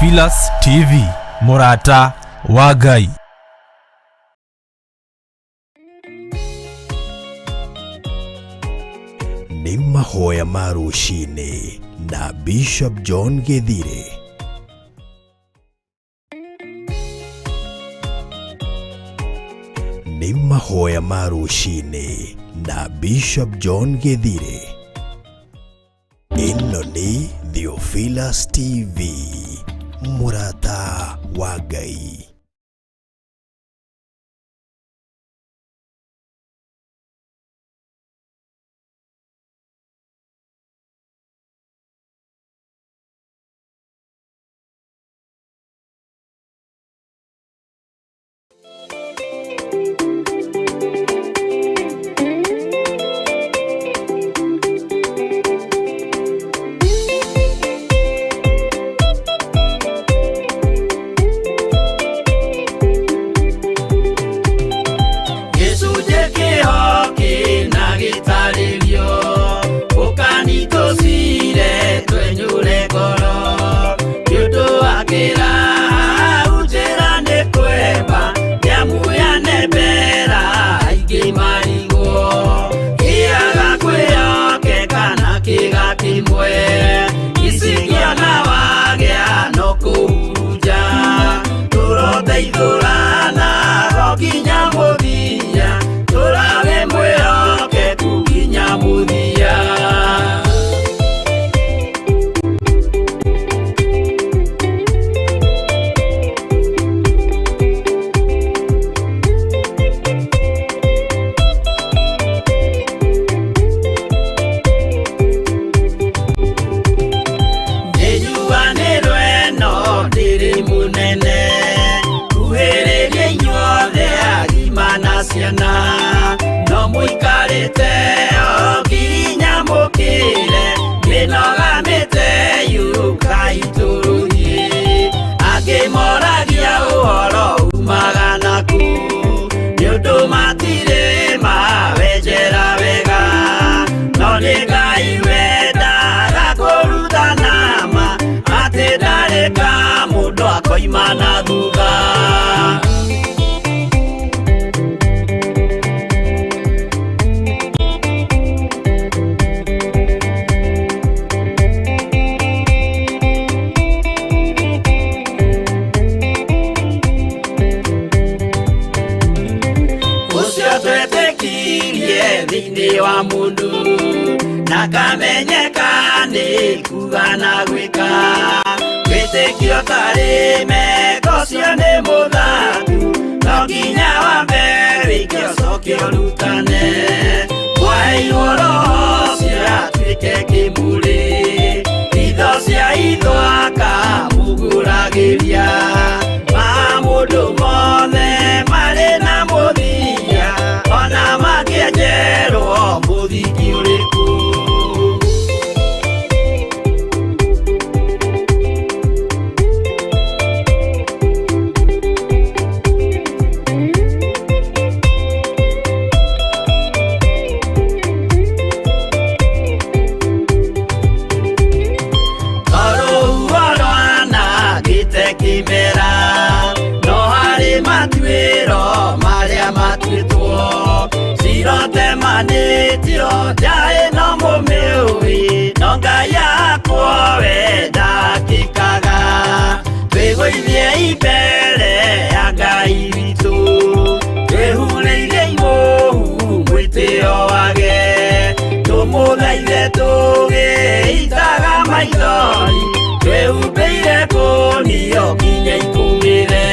Theophilus TV, mũrata wa Ngai. Nĩ mahoya ma rũcinĩ na Bishop John Gĩthire. Nĩ mahoya ma rũcinĩ na Bishop John Gĩthire. Ĩno nĩ Theophilus TV, mũrata wa Ngai. Gĩcunjĩ kĩho kĩna gĩtarĩrio ũkani tũcire twenyũre ngoro nĩ ũndũ wa kĩrahau njĩra nĩ kwemba nĩamu yanembera aingĩ marigwo kĩaga kwĩyokeka na kĩga kĩmwe icingĩona wagĩa no kũhurunja tũroteithũrana ho nginya mũthia tũrage mwĩhokeku nginya mũthia. Nĩnjuanĩrwo ĩno ndĩrĩ mũnene kuhĩrĩria inyuothe agima na ciana no mũikarĩte o nginya mũkĩre mĩnoga mĩte yũkai tũrũthiĩ angĩ moragia ũhoro umaga naku nĩ ũndũ matirĩ mawenjera wega no nĩ Ngai wendaga kũrutana ma atĩ ndarĩ ka mũndũ akoima na thutha. Ũcio twetĩkirie thĩinĩ wa mũndũ na kamenyeka nĩ kuga na gwĩka wĩtĩkio tarĩ meko ũcio nĩ mũthaku no nginya wambe wĩke ũcoke ũrutane mwaheirwo roho ũcio atuĩke kĩmũrĩ itho cia itho akamũgũragĩria ma mũndũ mothe marĩ na mũthia ona makĩenjerwo mũthingi ũrĩkũ. Tondũ rwanangĩte kĩmera no harĩ matuĩro marĩa matuĩtwo cirotemanĩtio nja ĩno mũmĩũĩ no Ngai akwo we ndakĩkaga twĩgũithie mbere ya Ngai witũ twĩhurĩirie imũhu mwĩtĩo wage tũmũthaithe tũgĩitaga maithori twĩhumbĩire kũnio nginya ikũmĩre.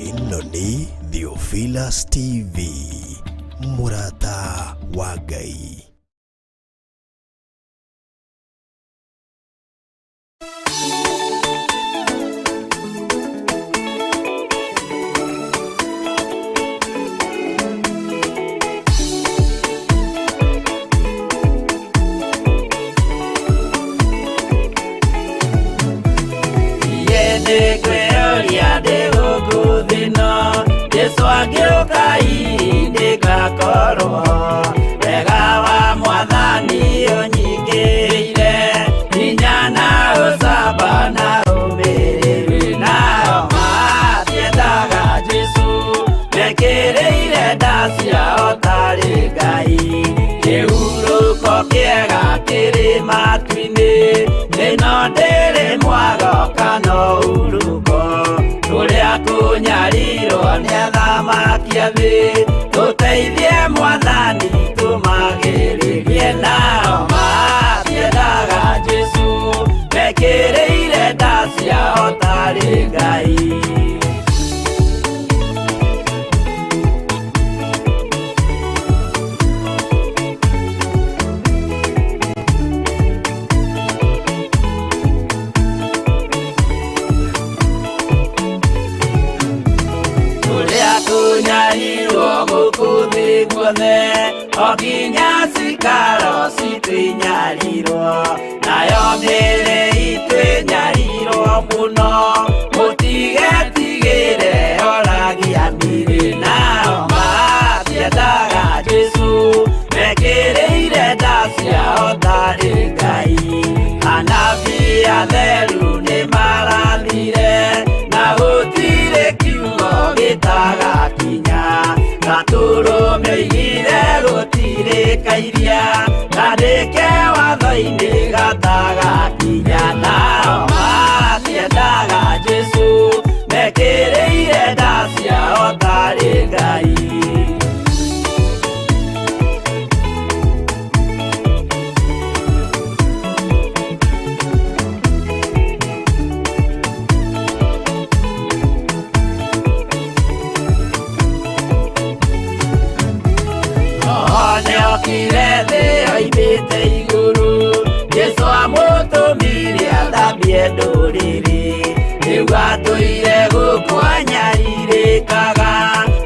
Ĩno nĩ Theophilus TV, mũrata wa Ngai. Nĩngwĩyũria ndĩ gũkũ thĩ ĩno, Jesũ angĩũka hihi nĩngakorwo. Wega wa Mwathani ũnyingĩrĩire, hinya na ũcamba na ũmĩrĩru. Nao matiendaga Jesũ, mekĩrĩire nda ciao tarĩ Ngai. Kĩhurũko kĩega kĩrĩ matu-inĩ, ĩno ndĩrĩ mwago kana ũhurũko. Kũrĩa kũnyarirwo nĩ athamaki a thĩ, tũteithie Mwathani tũmagĩrĩrie. Nao matiendaga Jesũ, mekĩrĩire nda ciao tarĩ Ngai. Kũrĩa kũnyarirwo gũkũ thĩ guothe, o nginya cikaro citũ inyarirwo, nayo mĩĩrĩ itũ ĩnyarirwo mũno, mũtigetigĩre oragia mĩĩrĩ. Nao matiendaga Jesũ, mekĩrĩire nda ciao tarĩ Ngai. Anabii atheru nĩmarathire, na gũtirĩ kiugo gĩtagakinya. Gatũrũme oigire gũtirĩ kairia, kandĩke watho-inĩ gatagakinya. Nao matiendaga Jesũ, mekĩrĩire nda ciao tarĩ Ngai. Nĩokire thĩ oimĩte igũrũ, Jesũ amũtũmire athambie ndũrĩrĩ. Rĩu atũire gũkũ anyarirĩkaga,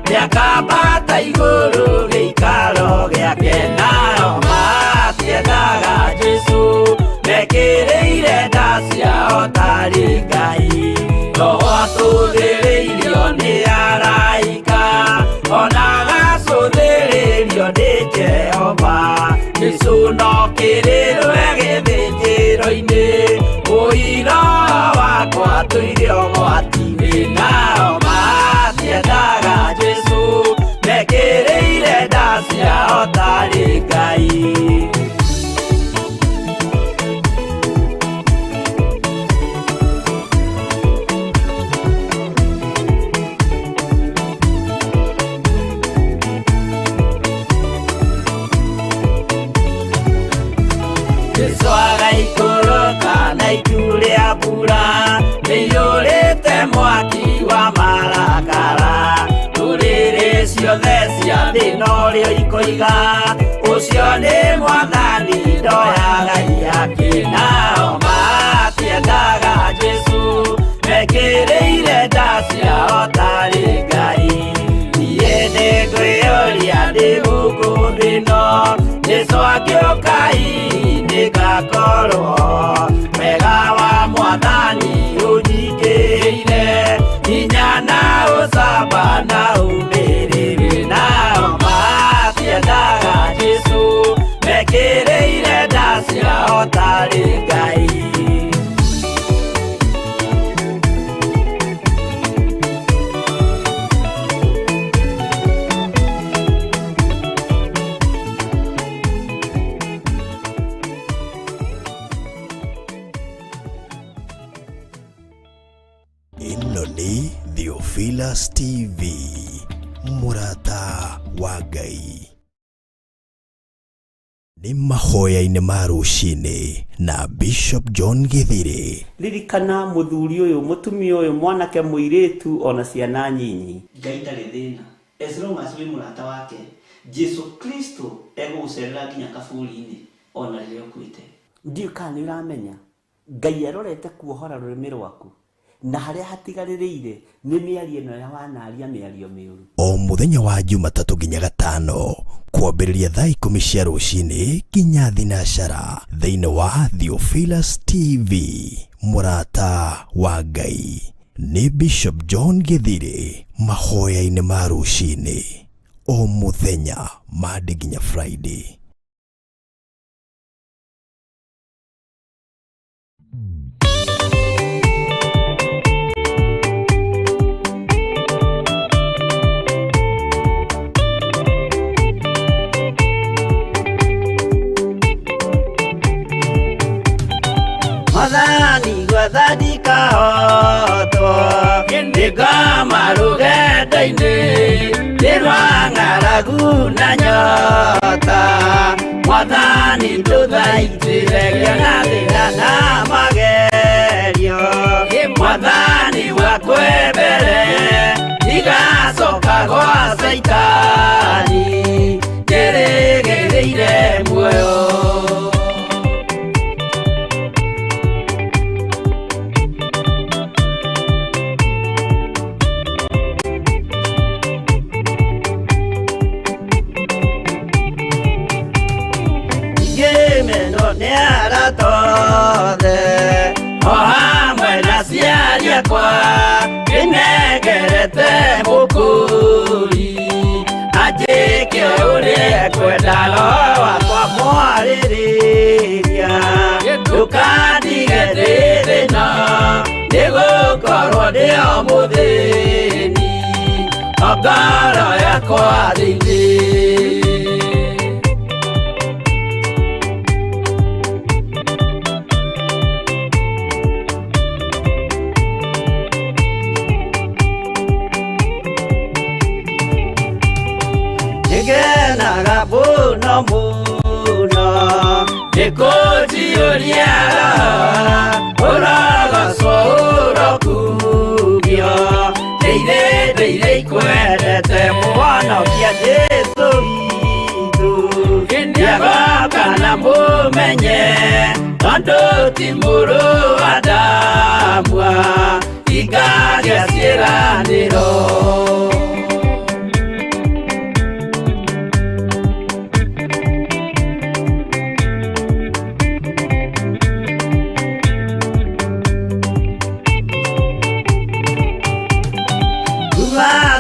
nĩakambata igũrũ gĩikaro gĩake. Nao matiendaga Jesũ, mekĩrĩire nda ciao tarĩ Ngai. Roho atũthĩrĩirio nĩ araika, ona agacũthĩrĩrio nĩ Jehova. Jesũ no kĩrĩrwe gĩthĩnjĩro-inĩ, ũira wakwa tũire ũgwati-inĩ. Nao matiendaga Jesũ, mekĩrĩire nda ciao tarĩ Ngai. Jesũ agaikũrũka na itu rĩa mbura, rĩiyũrĩte mwaki wa marakara. Ndũrĩrĩ ciothe cia thĩ norĩo ikoiga, ũcio nĩ Mwathani ndoyaga ihaki. Nao matiendaga Jesũ, mekĩrĩire nda ciao tarĩ Ngai. Niĩ nĩngwĩyũria ndĩ gũkũ thĩ ĩno, Jesũ angĩũka hihi nĩngakorwo. Wega wa Mwathani ũnyingĩrĩire, hinya na ũcamba na ũmĩrĩru. Nao matiendaga Jesũ, mekĩrĩire nda ciao tarĩ Ngai. Ĩno nĩ Theophilus TV, mũrata wa Ngai. Nĩ mahoya-inĩ ma rũcinĩ na Bishop John Githiri. Ririkana mũthuri ũyũ, mũtumia ũyũ, mwanake, mũirĩtu ona ciana nyinyi. Ngai ndarĩ thĩna as long as wĩ mũrata wake. Jesu Kristo egũgũcerera nginya kaburi-inĩ ona rĩrĩa ũkuĩte. Ndiũĩ kana nĩ ũramenya Ngai arorete kuohora rũrĩmĩ rwaku na harĩa hatigarĩrĩire nĩ mĩario ĩno ya wanaria mĩario mĩũru. O mũthenya wa Jumatatũ nginya Gatano kwambĩrĩria thaa 10 cia rũcinĩ nginya thinacara thĩinĩ wa Theophilus TV. Mũrata wa Ngai nĩ Bishop John Githiri mahoya-inĩ ma rũcinĩ o mũthenya Monday nginya Friday. Mwathani gwathandika hotwo nĩngoma rũgendo-inĩ nĩ rwa ng'aragu na nyota. Mwathani ndũthaitĩre ngĩona thĩna na magerio. Mwathani wakwe mbere ndigacoka gwa Caitani njĩrĩgĩrĩire muoyo. O hamwe na aciari akwa ndĩnengerete mũkũri anjĩke ũrĩa ekwenda roho wakwa mwarĩrĩria. Ndũkandige ndĩ thĩna nĩgũkorwo ndĩ o mũthĩni o ngoro yakwa thĩinĩ. Nĩngenaga mũno mũno nĩkũnjiyũria ũrogocwo ũrokugio ndĩire ndĩire ikwendete mũhonokia Jesũ witũ. Nĩagoka na mũmenye tondũ ti mũrũ wa Adamu ikagĩa ciĩranĩro.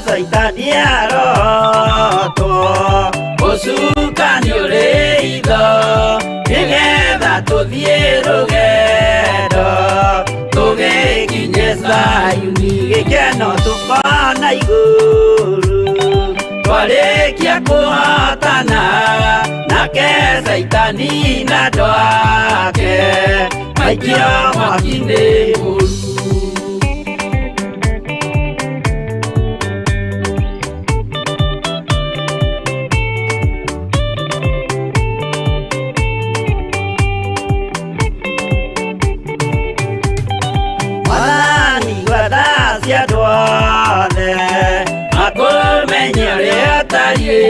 Caitani arotwo ũcukani ũrĩ itho nĩgetha tũthiĩ rũgendo tũgĩkinye Zayuni gĩkeno tũkona igũrũ. Twarĩkia kũhotana nake Caitani na andũ ake maikio mwaki-inĩ mũru. Akũmenye ũrĩa ũtariĩ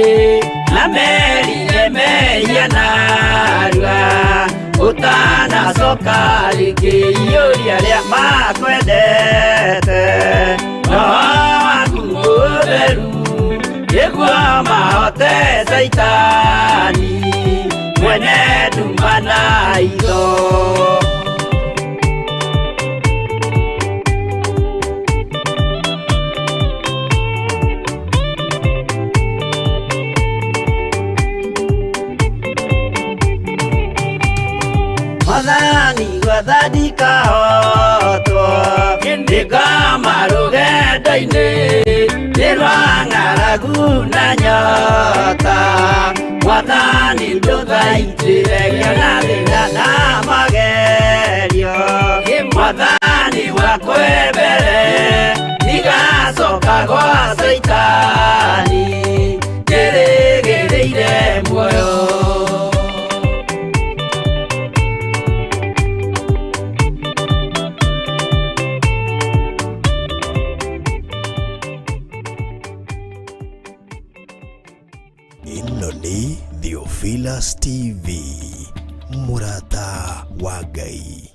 na merire mehia narua ũtanacoka rĩngĩ iyũria arĩa makwendete roho waku mũtheru nĩguo mahote Caitani mwene nduma na itho. Mwathani gwathandika hotwo nĩngoma rũgendo-inĩ nĩ rwa ng'aragu na nyota. Mwathani ndũthaitĩre ngĩona thĩna na magerio. Mwathani wakwe mbere ndigacoka gwa Caitani njĩrĩgĩrĩire muoyo. Ĩno nĩ Theophilus TV, mũrata wa Ngai.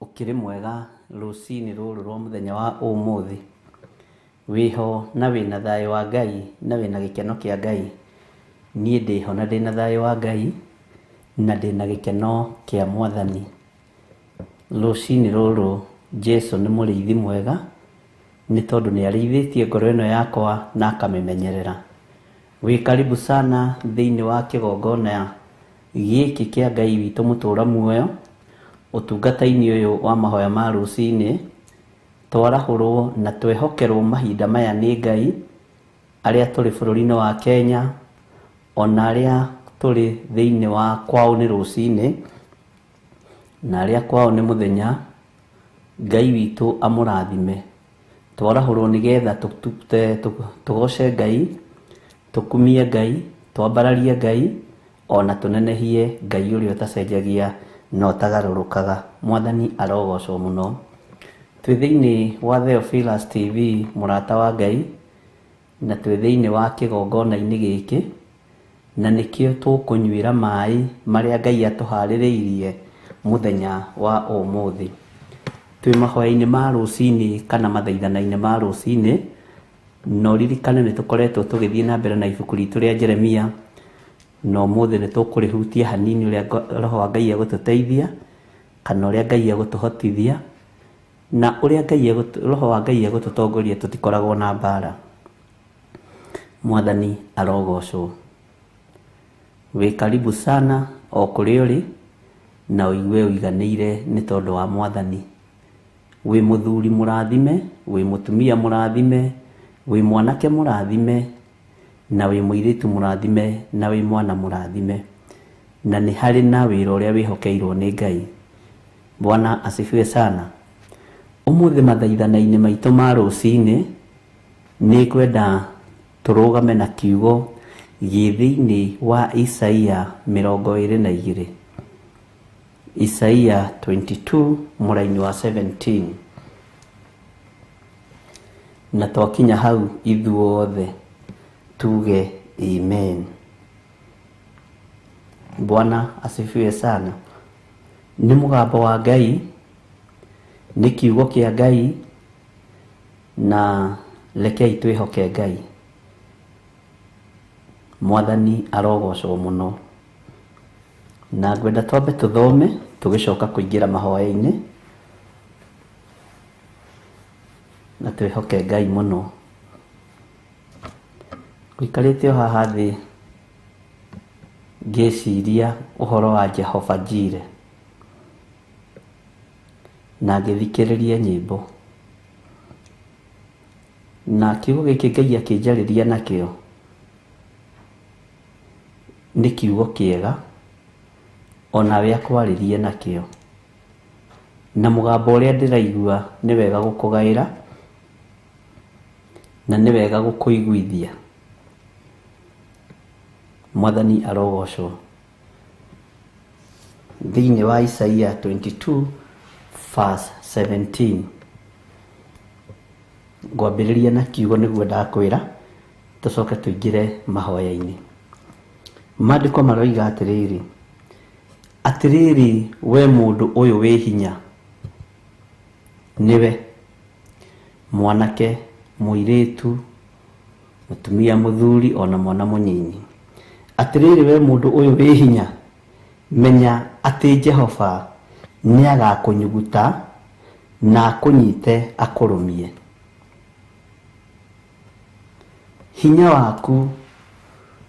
Ũkĩrĩ mwega rũcinĩ rũrũ rwa mũthenya wa ũmũthĩ, wĩho na wĩna thayũ wa Ngai na wĩna gĩkeno kĩa Ngai. Niĩ ndĩho na ndĩna thayũ wa Ngai na ndĩna gĩkeno kĩa Mwathani. Rũcinĩ rũrũ Jesu nĩ mũrĩithi mwega, nĩ tondũ nĩ arĩithĩtie ngoro ĩno yakwa na akamĩmenyerera. Wĩ karibu sana thĩinĩ wa kĩgongona gĩkĩ kĩa Ngai witũ mũtũra muoyo, ũtungata-inĩ ũyũ wa mahoya ma rũcinĩ. Twarahũrwo na twehokerwo mahinda maya nĩ Ngai, arĩa tũrĩ bũrũri-inĩ wa Kenya, ona arĩa tũrĩ thĩinĩ wa kwao nĩ rũcinĩ, na arĩa kwao nĩ mũthenya. Ngai witũ amũrathime. Twarahũrwo nĩgetha tũgoce Ngai, tũkumie Ngai, twambararie Ngai, ona tũnenehie Ngai ũrĩa ũtacenjagia na ũtagarũrũkaga. Mwathani arogocwo mũno. Twĩ thĩinĩ wa Theophilus TV, mũrata wa Ngai, na twĩ thĩinĩ wa kĩgongona-inĩ gĩkĩ, na nĩkĩo tũkũnyuĩra maĩ marĩa Ngai atũharĩrĩirie mũthenya wa ũmũthĩ. Twĩ mahoya-inĩ ma rũcinĩ kana mathaithana-inĩ ma rũcinĩ, na ũririkane nĩ tũkoretwo tũgĩthiĩ na mbere na ibuku ritũ rĩa Jeremia, na ũmũthĩ nĩ tũkũrĩhutia hanini ũrĩa Roho wa Ngai egũtũteithia, kana ũrĩa Ngai egũtũhotithia, na ũrĩa Ngai Roho wa Ngai egũtũtongoria tũtikoragwo na mbara. Mwathani arogocwo. Wĩ karibu sana o kũrĩa ũrĩ, na ũigue ũiganĩire nĩ tondũ wa Mwathani. Wĩ mũthuri mũrathime, wĩ mũtumia mũrathime, wĩ mwanake mũrathime, na wĩ mũirĩtu mũrathime, na wĩ mwana mũrathime. Na nĩ harĩ na wĩra ũrĩa wĩhokeirwo nĩ Ngai. Bwana asifiwe sana. Ũmũthĩ mathaithana-inĩ maitũ ma rũcinĩ, nĩ ngwenda tũrũgame na kiugo gĩ thĩinĩ wa Isaia 22. Isaia 22 mũraini wa 17. Na twakinya hau ithuothe tuge amen. Bwana asifiwe sana. Nĩ mũgambo wa Ngai, nĩ kiugo kĩa Ngai, na rekei twĩhoke Ngai. Mwathani arogocwo mũno. Na ngwenda twambe tũthome tũgĩcoka kũingĩra mahoya-inĩ, na twĩhoke Ngai mũno. Ngũikarĩte o haha thĩ ngĩciria ũhoro wa Jehova Jireh, na ngĩthikĩrĩria nyĩmbo, na kiugo gĩkĩ Ngai akĩnjarĩria nakĩo nĩ kiugo kĩega, onawe akwarĩrie nakĩo, na mũgambo ũrĩa ndĩraigua nĩ wega gũkũgaĩra, na nĩ wega gũkũiguithia. Mwathani arogocwo. Thĩinĩ wa Isaia 22 verse 17, ngwambĩrĩria na kiugo nĩguo ndakwĩra, tũcoke tũingĩre mahoya-inĩ. Maandĩko maroiga atĩrĩrĩ, atĩrĩrĩ we mũndũ ũyũ wĩ hinya, nĩwe mwanake, mũirĩtu, mũtumia, mũthuri, ona mwana mũnyinyi. Atĩrĩrĩ we mũndũ ũyũ wĩ hinya, menya atĩ Jehova nĩagakũnyuguta na akũnyite akũrũmie. Hinya waku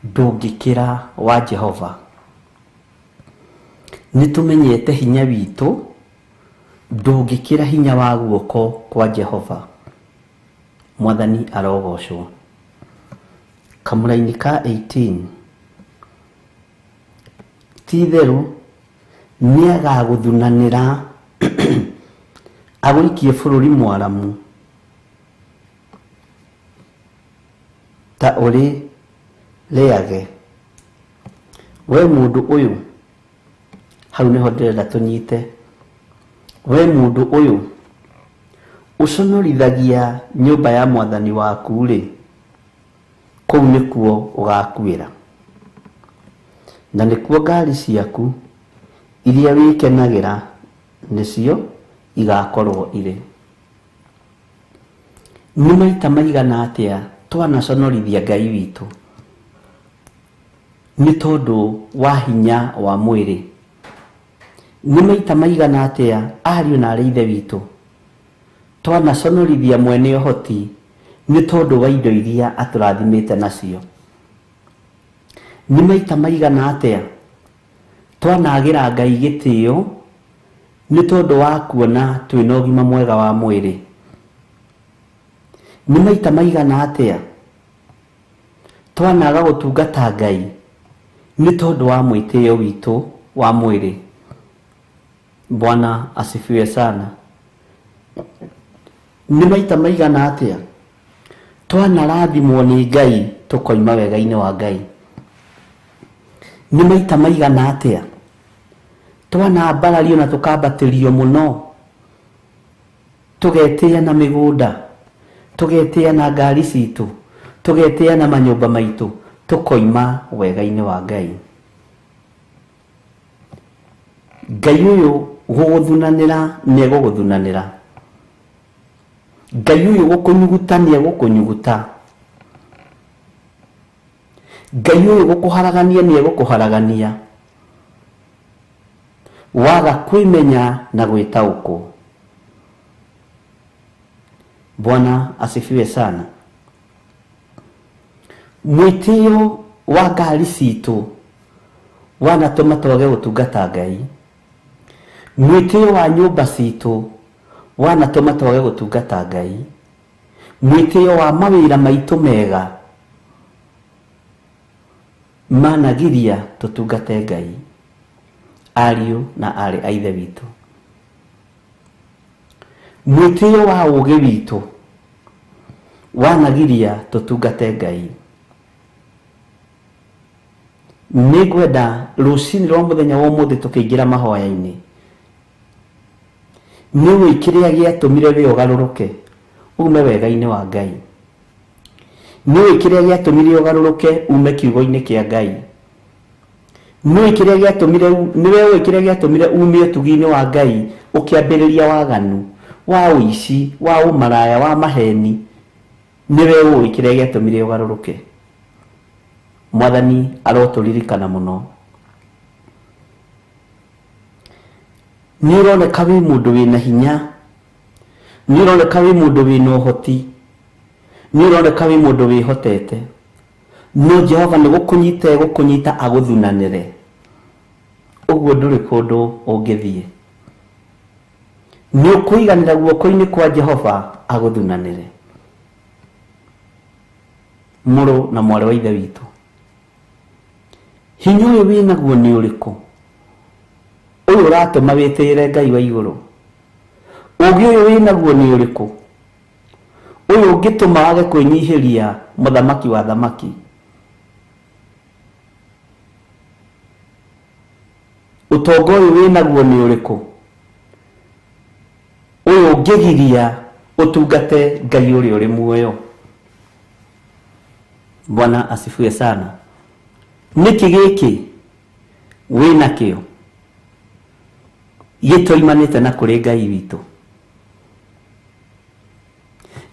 ndũngĩkĩra wa Jehova. Nĩtũmenyete hinya witũ ndũngĩkĩra hinya wa guoko kwa Jehova. Mwathani arogocwo. Kamũraini ka 18, ti-itherũ nĩagagũthunanĩra agũikie bũrũri mwaramu. Ta ũrĩrĩage. We mũndũ ũyũ, hau nĩho ndĩrenda tũnyite. We mũndũ ũyũ ũconorithagia nyũmba ya mwathani waku-rĩ, kũu nĩkuo ũgakuĩra, na nĩkuo ngari ciaku iria wĩkenagĩra nĩcio igakorwo irĩ. Nĩ maita maigana atĩa twanaconorithia Ngai witũ nĩ tondũ wa hinya wa mwĩrĩ? Nĩ maita maigana atĩa ariũ na arĩ ithe witũ twanaconorithia mwene ũhoti nĩ tondũ wa indo iria atũrathimĩte nacio? Nĩ maita maigana atĩa twanagĩra Ngai gĩtĩo nĩ tondũ wa kuona twĩna ũgima mwega wa mwĩrĩ? Nĩ maita maigana atĩa twanaga gũtungata Ngai nĩ tondũ wa mwĩtĩo witũ wa mwĩrĩ? Bwana asifiwe sana. Nĩ maita maigana atĩa twanarathimwo nĩ Ngai tũkoima wega-inĩ wa Ngai? Nĩ maita maigana atĩa twanambarario na tũkambatĩrio mũno, tũgetĩa na mĩgũnda, tũgetĩa na ngari citũ, tũgetĩa na manyũmba maitũ, tũkoima wega-inĩ wa Ngai? Ngai ũyũ gũgũthunanĩra nĩ egũgũthunanĩra. Ngai ũyũ gũkũnyuguta nĩ egũkũnyuguta. Ngai ũyũ gũkũharagania nĩ egũkũharagania. Waga kwĩmenya na gwĩtaũkwo. Bwana asifiwe sana. Mwĩtĩo wa ngari citũ wanatũma twage gũtungata Ngai. Mwĩtĩo wa nyũmba citũ wanatũma twage gũtungata Ngai. Mwĩtĩo wa mawĩra maitũ mega managiria tũtungate Ngai. Ariũ na arĩ a ithe witũ, mwĩtĩo wa ũũgĩ witũ wanagiria tũtungate Ngai. Nĩngwenda rũcinĩ rwa mũthenya wa ũmũthĩ tũkĩingĩra mahoya-inĩ, nĩũĩ kĩrĩa gĩatũmire we ũgarũrũke ume wega-inĩ wa Ngai. Nĩũĩ kĩrĩa gĩatũmire ũgarũrũke ume kiugo-inĩ kĩa Ngai. Nĩũĩ kĩrĩa gĩatũmire, nĩwe ũĩ kĩrĩa gĩatũmire ume ũtugi-inĩ wa Ngai ũkĩambĩrĩria waganu, wa ũici, wa ũmaraya, wa maheni. Nĩwe ũĩ kĩrĩa gĩatũmire ũgarũrũke. Mwathani arotũririkana mũno. Nĩ ũroneka wĩ mũndũ wĩna hinya, nĩ ũroneka wĩ mũndũ wĩna ũhoti, nĩ ũroneka wĩ mũndũ wĩhotete, no Jehova nĩ gũkũnyita egũkũnyita agũthunanĩre. Ũguo ndũrĩ kũndũ ũngĩthiĩ. Nĩ ũkũiganĩra guoko-inĩ kwa Jehova agũthunanĩre. Mũrũ na mwarĩ wa ithe witũ, hinya ũyũ wĩnaguo nĩ ũrĩkũ? Ũyũ ũratũma wĩtĩĩre Ngai wa igũrũ. Ũũgĩ ũyũ wĩnaguo nĩ ũrĩkũ? Ũyũ ũngĩtũma wage kwĩnyihĩria mũthamaki wa thamaki. Ũtonga ũyũ wĩnaguo nĩ ũrĩkũ? Ũyũ ũngĩgiria ũtungate Ngai ũrĩa ũrĩ muoyo. Bwana asifiwe sana. Nĩkĩ gĩkĩ wĩnakĩo gĩtoimanĩte na kũrĩ Ngai witũ?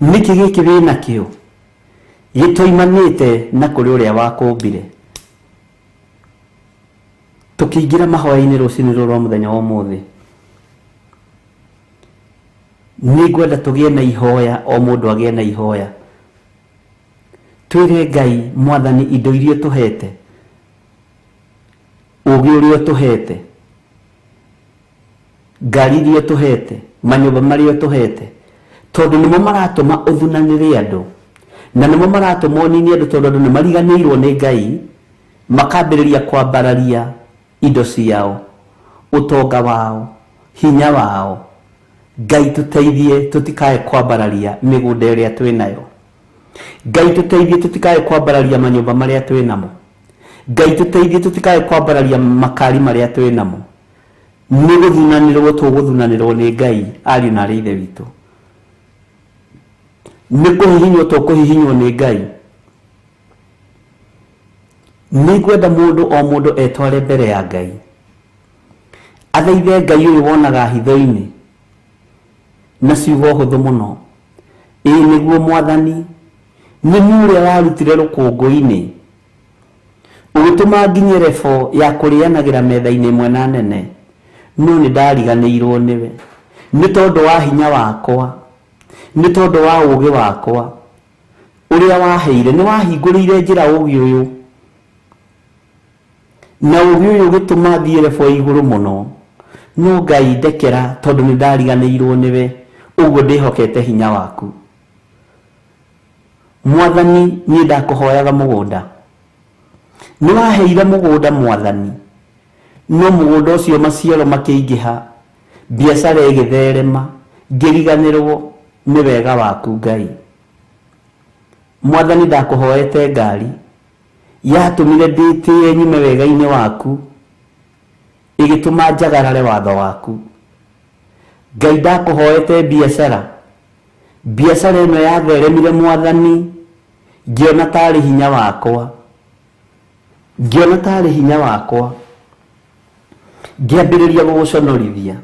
Nĩkĩ gĩkĩ wĩnakĩo gĩtoimanĩte na kũrĩ ũrĩa wakũmbire? Tũkĩingĩra mahoya-inĩ rũcinĩ rũrũ rwa mũthenya wa ũmũthĩ, nĩngwenda tũgĩe na ihoya, o mũndũ agĩe na ihoya. Twĩre Ngai, Mwathani, indo iria ũtũhete, ũũgĩ ũrĩa ũtũhete, ngari iria ũtũhete, manyũmba marĩa ũtũhete, tondũ nĩmo maratũma ũthunanĩre andũ, na nĩmo maratũma ũnine andũ, tondũ andũ nĩmariganĩirwo nĩ Ngai, makambĩrĩria kwambararia indo ciao, ũtonga wao, hinya wao. Ngai tũteithie tũtikae kwambararia mĩgũnda ĩrĩa twĩnayo. Ngai tũteithie tũtikae kwambararia manyũmba marĩa twĩ namo. Ngai tũteithie tũtikae kwambararia makari marĩa twĩ namo. Nĩ gũthunanĩrwo tũgũthunanĩrwo nĩ Ngai, ariũ na arĩ ithe witũ. Nĩ kũhihinywo tũkũhihinywo nĩ Ngai. Nĩ ngwenda mũndũ o mũndũ etware mbere ya Ngai, athaithe Ngai ũyũ wonaga hitho-inĩ na ciugo hũthũ mũno. Ĩĩ nĩguo Mwathani, nĩ niĩ ũrĩa warutire rũkũngũ-inĩ, ũgĩtũma nginye rebo ya kũrĩanagĩra metha-inĩ ĩmwe na nene, no nĩ ndariganĩirwo nĩwe. Nĩ tondũ wa hinya wakwa, nĩ tondũ wa ũũgĩ wakwa ũrĩa waheire, nĩ wahingũrĩire njĩra ũũgĩ ũyũ, na ũũgĩ ũyũ ũgĩtũma thiĩ rebo igũrũ mũno. No Ngai ndekera, tondũ nĩ ndariganĩirwo nĩwe, ũguo ndĩhokete hinya waku. Mwathani, niĩ ndakũhoyaga mũgũnda, nĩ waheire mũgũnda Mwathani, no mũgũnda ũcio maciaro makĩingĩha, biacara ĩgĩtherema, ngĩriganĩrwo nĩ wega waku Ngai. Mwathani, ndakũhoete ngari, yatũmire ndĩtĩe nyume wega-inĩ waku, ĩgĩtũma njagarare watho waku. Ngai, ndakũhoete biacara, biacara ĩno yatheremire Mwathani, ngĩona tarĩ hinya wakwa, ngĩona tarĩ hinya wakwa, ngĩambĩrĩria gũgũconorithia.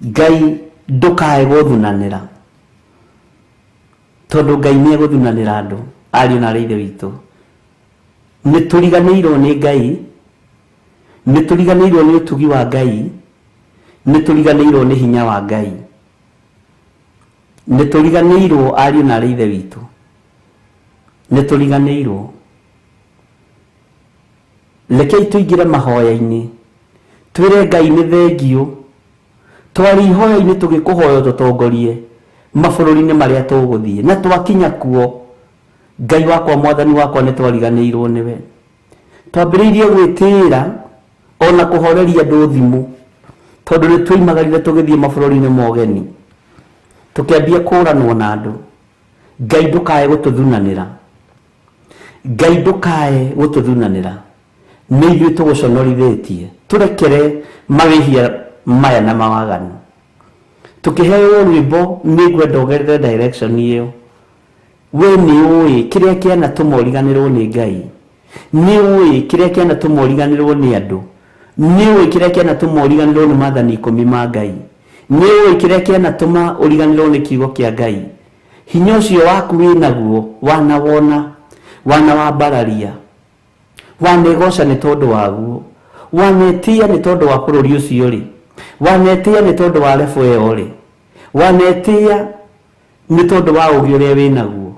Ngai, ndũkae gũthunanĩra, tondũ Ngai nĩ egũthunanĩra andũ, ariũ na arĩ ithe witũ. Nĩ tũriganĩirwo nĩ Ngai, nĩ tũriganĩirwo nĩ ũtugi wa Ngai, nĩ tũriganĩirwo nĩ hinya wa Ngai, nĩ tũriganĩirwo ariũ na arĩ ithe witũ, nĩ tũriganĩirwo. Rekei tũingĩre mahoya-inĩ, twĩre Ngai nĩ thengiũ, twarĩ ihoya-inĩ tũgĩkũhoya ũtũtongorie mabũrũri-inĩ marĩa tũgũthiĩ, na twakinya kuo Ngai wakwa, Mwathani wakwa, nĩ twariganĩirwo nĩwe. Twambĩrĩirie gwĩtĩĩra ona kũhoreria andũ thimũ, tondũ nĩ twoimagarire tũgĩthiĩ mabũrũri-inĩ ma ũgeni, tũkĩambia kũranwo na andũ. Ngai ndũkae gũtũthunanĩra, Ngai ndũkae gũtũthunanĩra, nĩ ithuĩ tũgũconorithĩtie, tũrekere mawĩhia maya na mawaganu. Tũkĩheo rwĩmbo, nĩ ngwenda ũgerere direction ĩyo. We nĩ ũĩ kĩrĩa kĩanatũma ũriganĩrwo nĩ Ngai, nĩ ũĩ kĩrĩa kĩanatũma ũriganĩrwo nĩ andũ, nĩ ũĩ kĩrĩa kĩanatũma ũriganĩrwo nĩ maathani ikũmi ma Ngai, nĩ ũĩ kĩrĩa kĩanatũma ũriganĩrwo nĩ kiugo kĩa Ngai. Hinya ũcio waku wĩnaguo wanawona, wanawambararia, wanegoca nĩ tondũ waguo, wanetĩa nĩ tondũ wa bũrũri ũcio rĩ, wanetĩa nĩ tondũ wa rebo ĩyo rĩ, wanetĩa nĩ tondũ wa ũũgĩ ũrĩa wĩnaguo.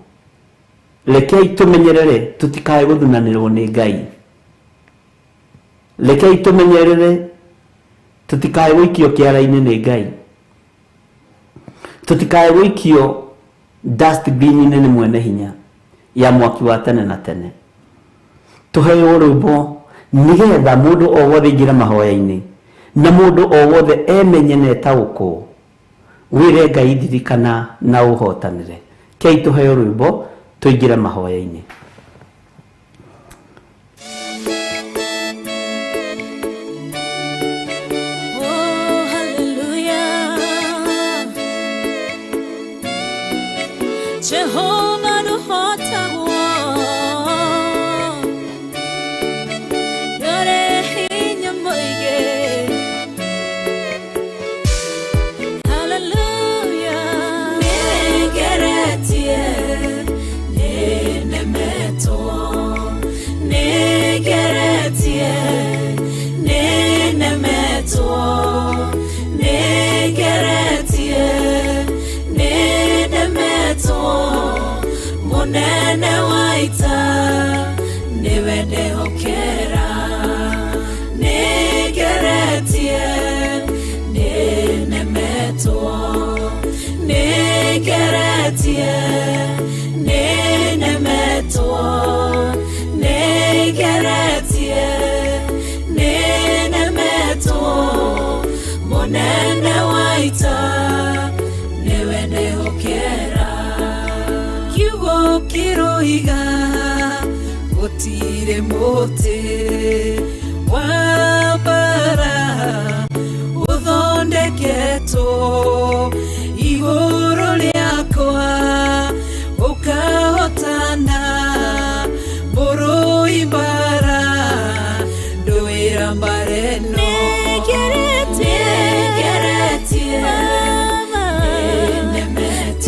Rekei tũmenyerere tũtikae gũthunanĩrwo nĩ Ngai. Rekei tũmenyerere tũtikae gũikio kĩara-inĩ nĩ Ngai, tũtikae gũikio dustbin-inĩ nĩ mwene hinya ya mwaki wa tene na tene. Tũheo rwĩmbo nĩgetha mũndũ o wothe aingĩre mahoya-inĩ, na mũndũ o wothe emenye na etaũkwo. Wĩre Ngai ndirikana na ũhotanĩre. Kei tũheo rwĩmbo tũingĩre mahoya-inĩ. Oh, hallelujah. Jehovah nũhotagwo, ndũrĩ hinya mũingĩ. Hallelujah. Nĩngeretie, nĩnemetwo, nĩngeretie, nĩnemetwo, nĩngeretie, nĩnemetwo, mũnene wa ita nĩwe ndehokera. Nĩngeretie, nĩnemetwo, nĩngeretie, nĩnemetwo, nĩngeretie, nĩnemetwo, mũnene wa ita nĩwe ndehokera. Kĩroiga gũtirĩ mũtĩ wa mbara ũthondeketwo igũrũ rĩakwa ũkahotana mũrũi mbara ndũĩra mbara ĩno. Nĩngeretie,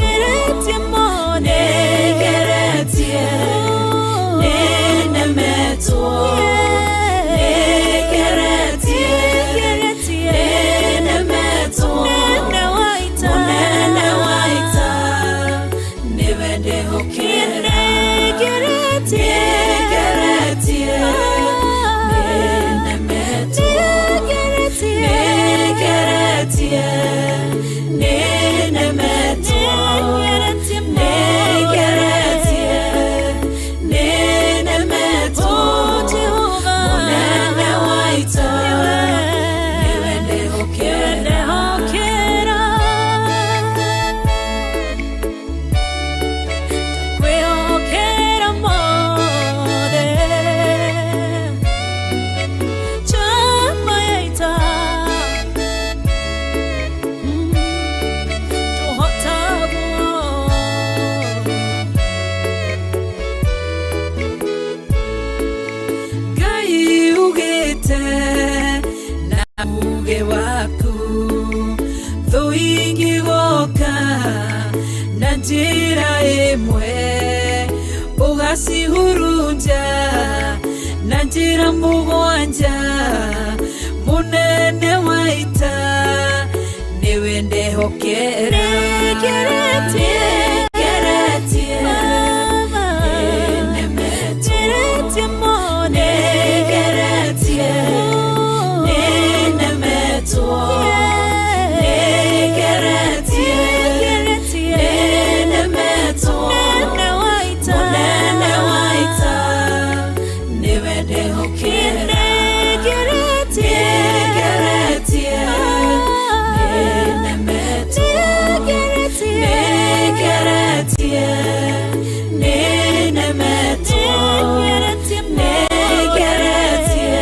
nĩnemetwo, nĩngeretie, nĩnemetwo, nĩngeretie, nĩnemetwo, mũnene wa ita nĩwe ndĩhokera. Nĩngeretie, nĩnemetwo, nĩngeretie, nĩnemetwo, nĩngeretie, nĩnemetwo, mũnene wa ita nĩwe ndĩhokera. Kwĩhokera mothe chama ya ita tũhotagwo. Ngai ugĩte na uge waku thũ ingĩgoka na njĩra ĩmwe ũgacihurunja na njĩra mũgwanja mũnene wa ita nĩwe ndehokera. Nĩngeretie, Nĩngeretie, nĩnemetwo, nĩngeretie, nĩnemetwo, nĩngeretie, nĩnemetwo, mũnene wa ita nĩwe ndehokera. Nĩngeretie, nĩnemetwo, nĩngeretie, nĩnemetwo, nĩngeretie,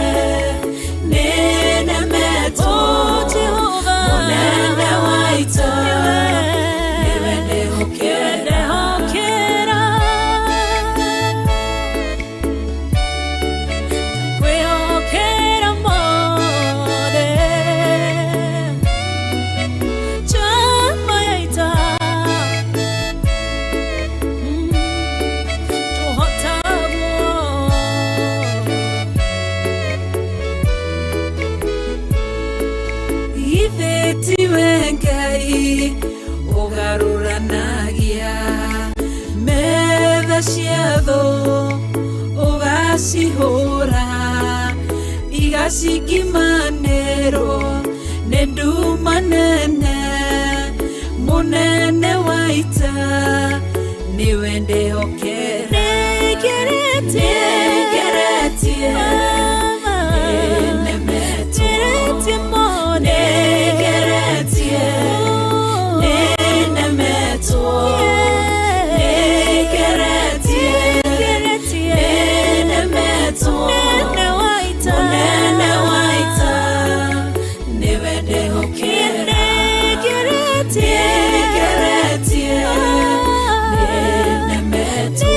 nĩnemetwo, mũnene wa ita nĩwe ndehokera. Kwĩhokera mothe chama ya ita tũhotagwo. Githĩ tiwe Ngai ũgarũranagia metha cia thũ ũgacihũra igacikimanĩrwo nĩ nduma nene mũnene wa ita nĩwe ndehokera. Nĩngeretie, Nĩngeretie, nĩnemetwo, nĩngeretie, nĩnemetwo, nĩngeretie, nĩnemetwo, mũnene wa ita nĩwe ndehokera. Nĩngeretie, nĩnemetwo,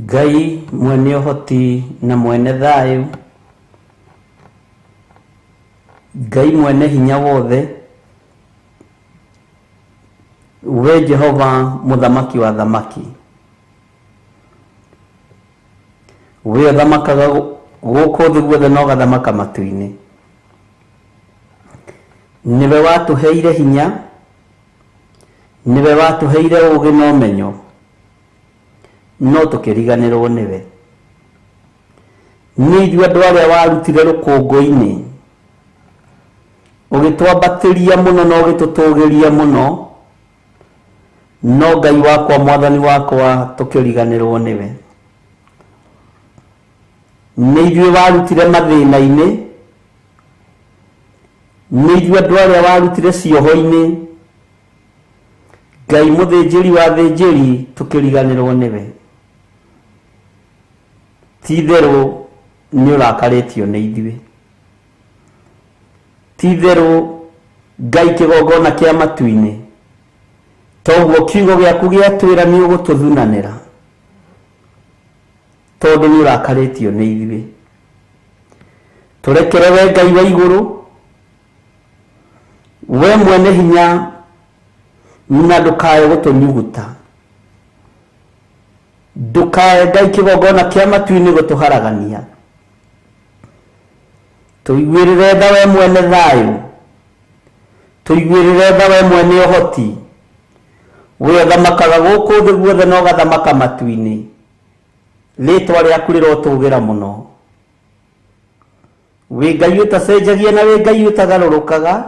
Ngai mwene ũhoti na mwene thayũ, Ngai mwene hinya wothe, we Jehova mũthamaki wa thamaki, we ũthamakaga gũkũ thĩ guothe na ũgathamaka matu-inĩ. Nĩwe watũheire hinya, nĩwe watũheire ũũgĩ na ũmenyo, no tũkĩriganĩrwo nĩwe. Nĩ ithuĩ andũ arĩa warutire rũkũngũ-inĩ, ũgĩtwambatĩria mũno na ũgĩtũtũgĩria mũno, no Ngai wakwa mwathani wakwa tũkĩriganĩrwo nĩwe. Nĩ ithuĩ warutire mathĩna-inĩ, nĩ ithuĩ andũ arĩa warutire cioho-inĩ, Ngai mũthĩnjĩri wa thĩnjĩri tũkĩriganĩrwo nĩwe. Ti itherũ nĩ ũrakarĩtio nĩ ithuĩ. Ti itherũ Ngai kĩgongona kĩa matu-inĩ, toguo kiugo gĩaku gĩatwĩra nĩ ũgũtũthunanĩra, tondũ nĩ ũrakarĩtio nĩ ithuĩ. Tũrekere we Ngai wa igũrũ, we mwene hinya, na ndũkae gũtũnyuguta, ndũkae Ngai kĩgongona kĩa matu-inĩ gũtũharagania. Tũiguĩrĩre tha we mwene thayũ, tũiguĩrĩre tha we mwene ũhoti, we ũthamakaga gũkũ thĩ guothe na ũgathamaka matu-inĩ. Rĩtwa rĩaku rĩrotũgĩra mũno. Wĩ Ngai ũtacenjagia na wĩ Ngai ũtagarũrũkaga,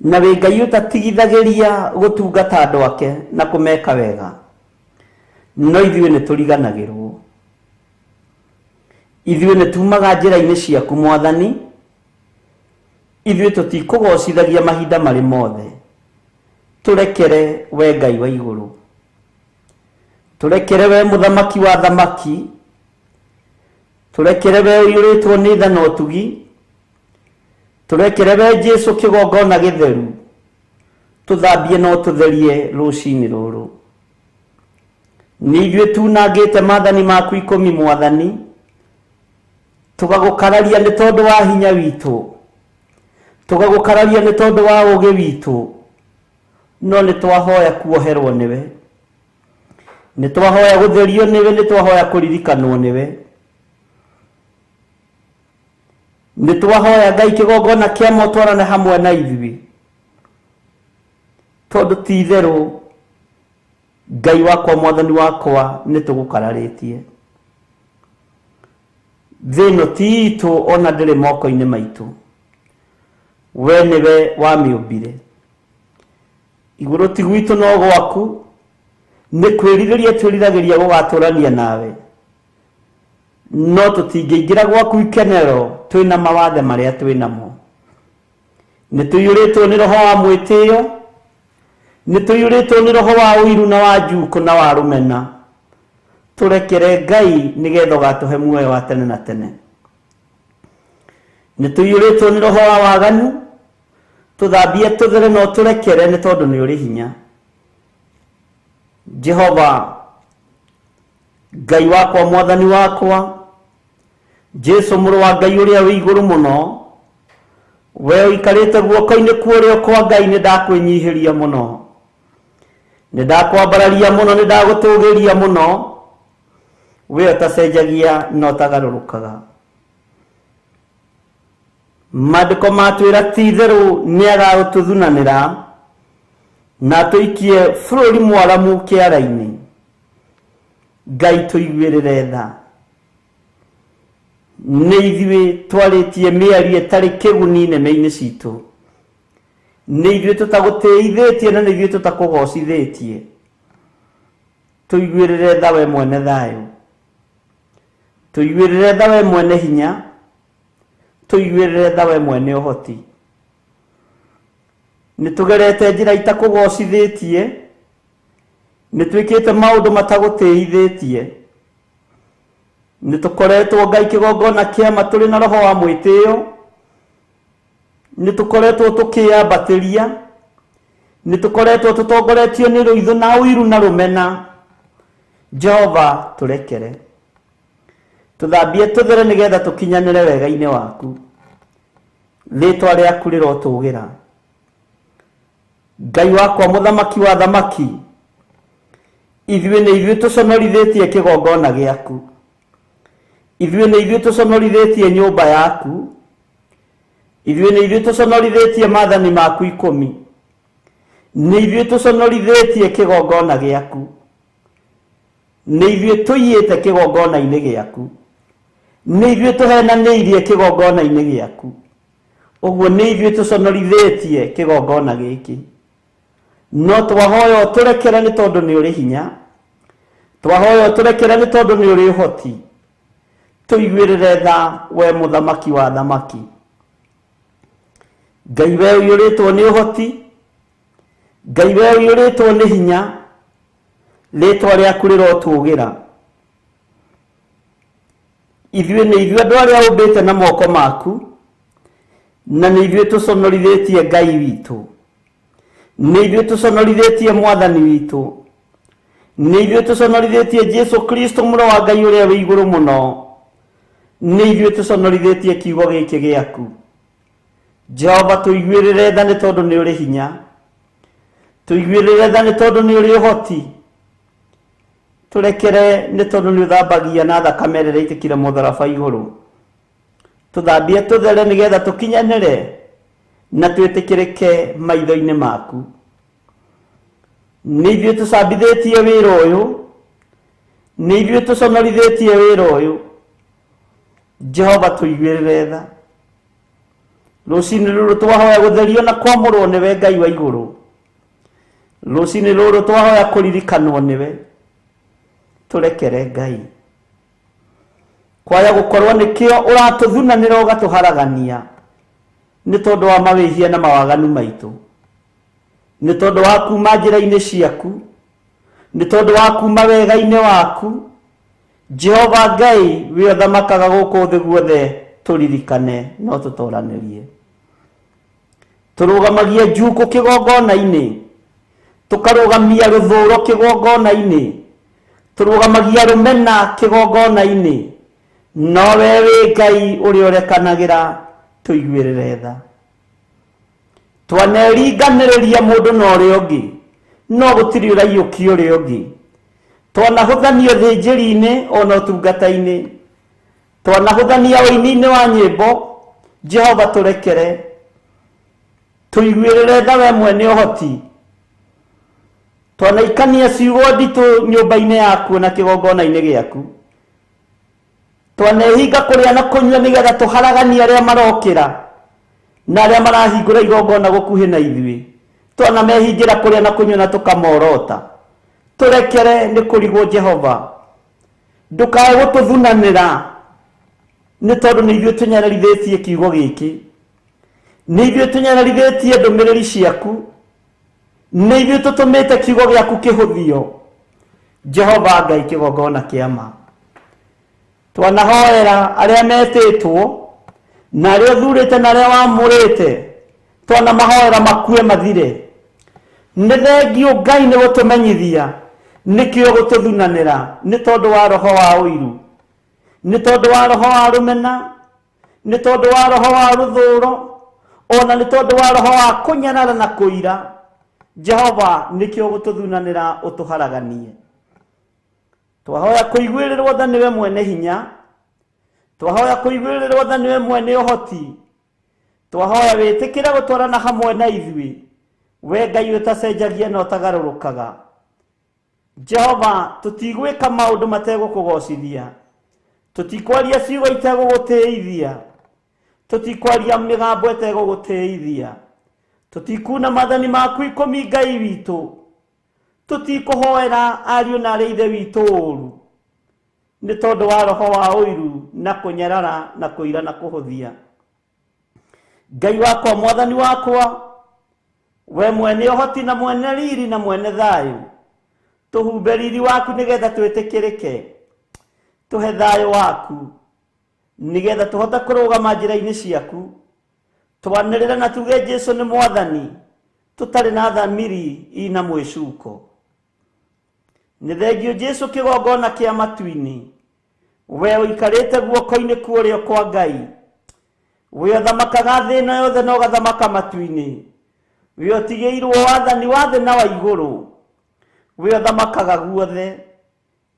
na wĩ Ngai ũtatigithagĩria gũtungata andũ ake na kũmeka wega, no ithuĩ nĩ tũriganagĩrwo. Ithuĩ nĩ tumaga njĩra-inĩ ciaku mwathani, ithuĩ tũtikũgocithagia mahinda marĩ mothe. Tũrekere we Ngai wa igũrũ, tũrekere we mũthamaki wa thamaki, tũrekere we ũiyũrĩtwo nĩ tha na ũtugi, tũrekere we Jesũ kĩgongona gĩtheru, tũthambie na ũtũtherie rũcinĩ rũrũ. Nĩ ithuĩ tunangĩte maathani maku 10 mwathani, tũgagũkararia nĩ tondũ wa hinya witũ, tũgagũkararia nĩ tondũ wa ũũgĩ witũ, no nĩ twahoya kuoherwo nĩwe, nĩ twahoya gũtherio nĩwe, nĩ twahoya kũririkanwo nĩwe, nĩ twahoya Ngai kĩgongona kĩa motwarane hamwe na ithuĩ, tondũ ti itherũ Ngai wakwa mwathani wakwa nĩ tũgũkararĩtie. Thĩ ĩno ti itũ ona ndĩrĩ moko-inĩ maitũ, we nĩwe wamĩũmbire. Igũrũ ti gwitũ no gwaku, nĩ kwĩrirĩria twĩriragĩria gũgatũrania nawe, no tũtingĩingĩra gwaku ikenero twĩna mawathe marĩa twĩnamo. Nĩ tũiyũrĩtwo nĩ roho wa mwĩtĩo, nĩ tũiyũrĩtwo nĩ roho wa ũiru na wa njukũ na wa rũmena. Tũrekere Ngai nĩgetha ũgatũhe muoyo wa tene na tene. Nĩ tũiyũrĩtwo nĩ roho wa waganu, tũthambie tũthere na ũtũrekere nĩ tondũ nĩ ũrĩ hinya. Jehova Ngai wakwa mwathani wakwa, Jesũ mũrũ wa Ngai ũrĩa wĩ igũrũ mũno, we ũikarĩte guoko-inĩ kwa ũrĩo kwa Ngai, nĩ ndakwĩnyihĩria mũno, nĩ ndakwambararia mũno, nĩ ndagũtũgĩria mũno, we ũtacenjagia na ũtagarũrũkaga. Maandĩko matwĩra ti itherũ nĩ agagũtũthunanĩra na atũikie bũrũri mwaramu kĩara-inĩ. Ngai tũiguĩrĩre tha. Nĩ ithuĩ twarĩtie mĩario ĩtarĩ kĩguni nĩmĩ-inĩ citũ, nĩ ithuĩ tũtagũtĩithĩtie na nĩ ithuĩ tũtakũgocithĩtie. Tũiguĩrĩre tha we mwene thayũ, tũiguĩrĩre tha we mwene hinya, tũiguĩrĩre tha we mwene ũhoti. Nĩ tũgerete njĩra itakũgocithĩtie, nĩ twĩkĩte maũndũ matagũtĩithĩtie, nĩ tũkoretwo Ngai kĩgongona kĩama tũrĩ na roho wa mwĩtĩo, nĩ tũkoretwo tũkĩambatĩria, nĩ tũkoretwo tũtongoretio nĩ rũitho na ũiru na rũmena. Jehova tũrekere, tũthambie tũthere nĩgetha tũkinyanĩre wega-inĩ waku. Rĩtwa rĩaku rĩrotũgĩra. Ngai wakwa mũthamaki wa thamaki, ithuĩ nĩ ithuĩ tũconorithĩtie kĩgongona gĩaku, ithuĩ nĩ ithuĩ tũconorithĩtie nyũmba yaku, ithuĩ nĩ ithuĩ tũconorithĩtie maathani maku 10, nĩ ithuĩ tũconorithĩtie kĩgongona gĩaku, nĩ ithuĩ tũiyĩte kĩgongona-inĩ gĩaku, nĩ ithuĩ tũhenanĩirie kĩgongona-inĩ gĩaku. Ũguo nĩ ithuĩ tũconorithĩtie kĩgongona gĩkĩ. No twahoya ũtũrekere nĩ tondũ nĩ ũrĩ hinya, twahoya ũtũrekere nĩ tondũ nĩ ũrĩ ũhoti. Tũiguĩrĩre tha we mũthamaki wa thamaki. Ngai we ũiyũrĩtwo nĩ ũhoti, Ngai we ũiyũrĩtwo nĩ hinya, rĩtwa rĩaku rĩrotũgĩra. Ithuĩ nĩ ithuĩ andũ arĩa ũmbĩte na moko maku, na nĩ ithuĩ tũconorithĩtie Ngai witũ, nĩ ithuĩ tũconorithĩtie mwathani witũ, nĩ ithuĩ tũconorithĩtie Jesu Kristo mũrũ wa Ngai ũrĩa wĩ igũrũ mũno, nĩ ithuĩ tũconorithĩtie kiugo gĩkĩ gĩaku. Jehova tũiguĩrĩre tha nĩ tondũ nĩ ũrĩ hinya, tũiguĩrĩre tha nĩ tondũ nĩ ũrĩ ũhoti, tũrekere nĩ tondũ nĩ ũthambagia na thakame ĩrĩa ĩitĩkire mũtharaba igũrũ. Tũthambie tũthere nĩgetha tũkinyanĩre na twĩtĩkĩrĩke maitho-inĩ maku. Nĩ ithuĩ tũcambithĩtie wĩra ũyũ, nĩ ithuĩ tũconorithĩtie wĩra ũyũ. Jehova tũiguĩrĩre tha. Rũcinĩ rũrũ twahoya gũtherio na kwamũrwo nĩwe Ngai wa igũrũ. Rũcinĩ rũrũ twahoya kũririkanwo nĩwe. Tũrekere Ngai. Kwaya gũkorwo nĩkĩo ũratũthunanĩra ũgatũharagania nĩ tondũ wa mawĩhia na mawaganu maitũ, nĩ tondũ wa kuma njĩra-inĩ ciaku, nĩ tondũ wa kuma wega-inĩ waku. Jehova Ngai wĩ ũthamakaga gũkũ thĩ guothe, tũririkane no tũtoranĩrie. Tũrũgamagia njukũ kĩgongona-inĩ, tũkarũgamia rũthũro kĩgongona-inĩ, tũrũgamagia rũmena kĩgongona-inĩ, no we wĩ Ngai ũrĩa ũrekanagĩra, tũiguĩrĩre tha. Twaneringanĩrĩria mũndũ na ũrĩa ũngĩ, no gũtirĩ ũraiyũkia ũrĩa ũngĩ. Twanahũthania ũthĩnjĩri-inĩ ona ũtungata-inĩ, twanahũthania ũini-inĩ wa nyĩmbo. Jehova tũrekere, tũiguĩrĩre tha we mwene ũhoti. Twanaikania ciugo nditũ nyũmba-inĩ yaku na kĩgongona-inĩ gĩaku. Twanehinga kũrĩa na kũnyua nĩgetha tũharaganie arĩa marokĩra na arĩa marahingũra igongona gũkuhĩ na ithuĩ. Twanamehingĩra kũrĩa na kũnyua na tũkamorota. Tũrekere nĩ kũrigwo Jehova, ndũkae gũtũthunanĩra nĩ tondũ nĩ ithuĩ tũnyararithĩtie kiugo gĩkĩ, nĩ ithuĩ tũnyararithĩtie ndũmĩrĩri ciaku, nĩ ithuĩ tũtũmĩte kiugo gĩaku kĩhũthio. Jehova Ngai kĩgongona kĩa ma, twanahoera arĩa metĩtwo na arĩa ũthurĩte na arĩa wamũrĩte, twanamahoera makue mathire. Nĩ thengio Ngai nĩ gũtũmenyithia nĩkĩo gũtũthunanĩra nĩ tondũ wa roho wa ũiru, nĩ tondũ wa roho wa rũmena, nĩ tondũ wa roho wa rũthũro, ona nĩ tondũ wa roho wa kũnyarara na kũira. Jehova nĩkĩo gũtũthunanĩra ũtũharaganie. Twahoya kũiguĩrĩrwo tha nĩwe mwene hinya, twahoya kũiguĩrĩrwo tha nĩwe mwene ũhoti, twahoya wĩtĩkĩre gũtwarana hamwe na ithuĩ, we Ngai ũtacenjagia na ũtagarũrũkaga. Jehova tũtigwĩka maũndũ mategũkũgocithia, tũtikwaria ciugo itegũgũtĩithia, tũtikwaria mĩgambo ĩtegũgũtĩithia, tũtikuna maathani maku 10 Ngai witũ, tũtikũhoera ariũ na arĩa ithe witũ ũru nĩ tondũ wa roho wa ũiru na kũnyarara na kũira na kũhũthia. Ngai wakwa mwathani wakwa, we mwene ũhoti na mwene riri na mwene thayũ, tũhumbe riri waku nĩgetha twĩtĩkĩrĩke, tũhe thayũ waku nĩgetha tũhote kũrũgama njĩra-inĩ ciaku, twanĩrĩre na tuge Jesu nĩ mwathani, tũtarĩ na thamiri ina mwĩcuko. Nĩ thengio Jesu kĩgongona kĩa matu-inĩ. We ũikarĩte guoko-inĩ kwa ũrĩo kwa Ngai. We ũthamakaga thĩ ĩno yothe na ũgathamaka matu-inĩ. We ũtigĩirwo wathani wa thĩ na wa igũrũ. We ũthamakaga guothe.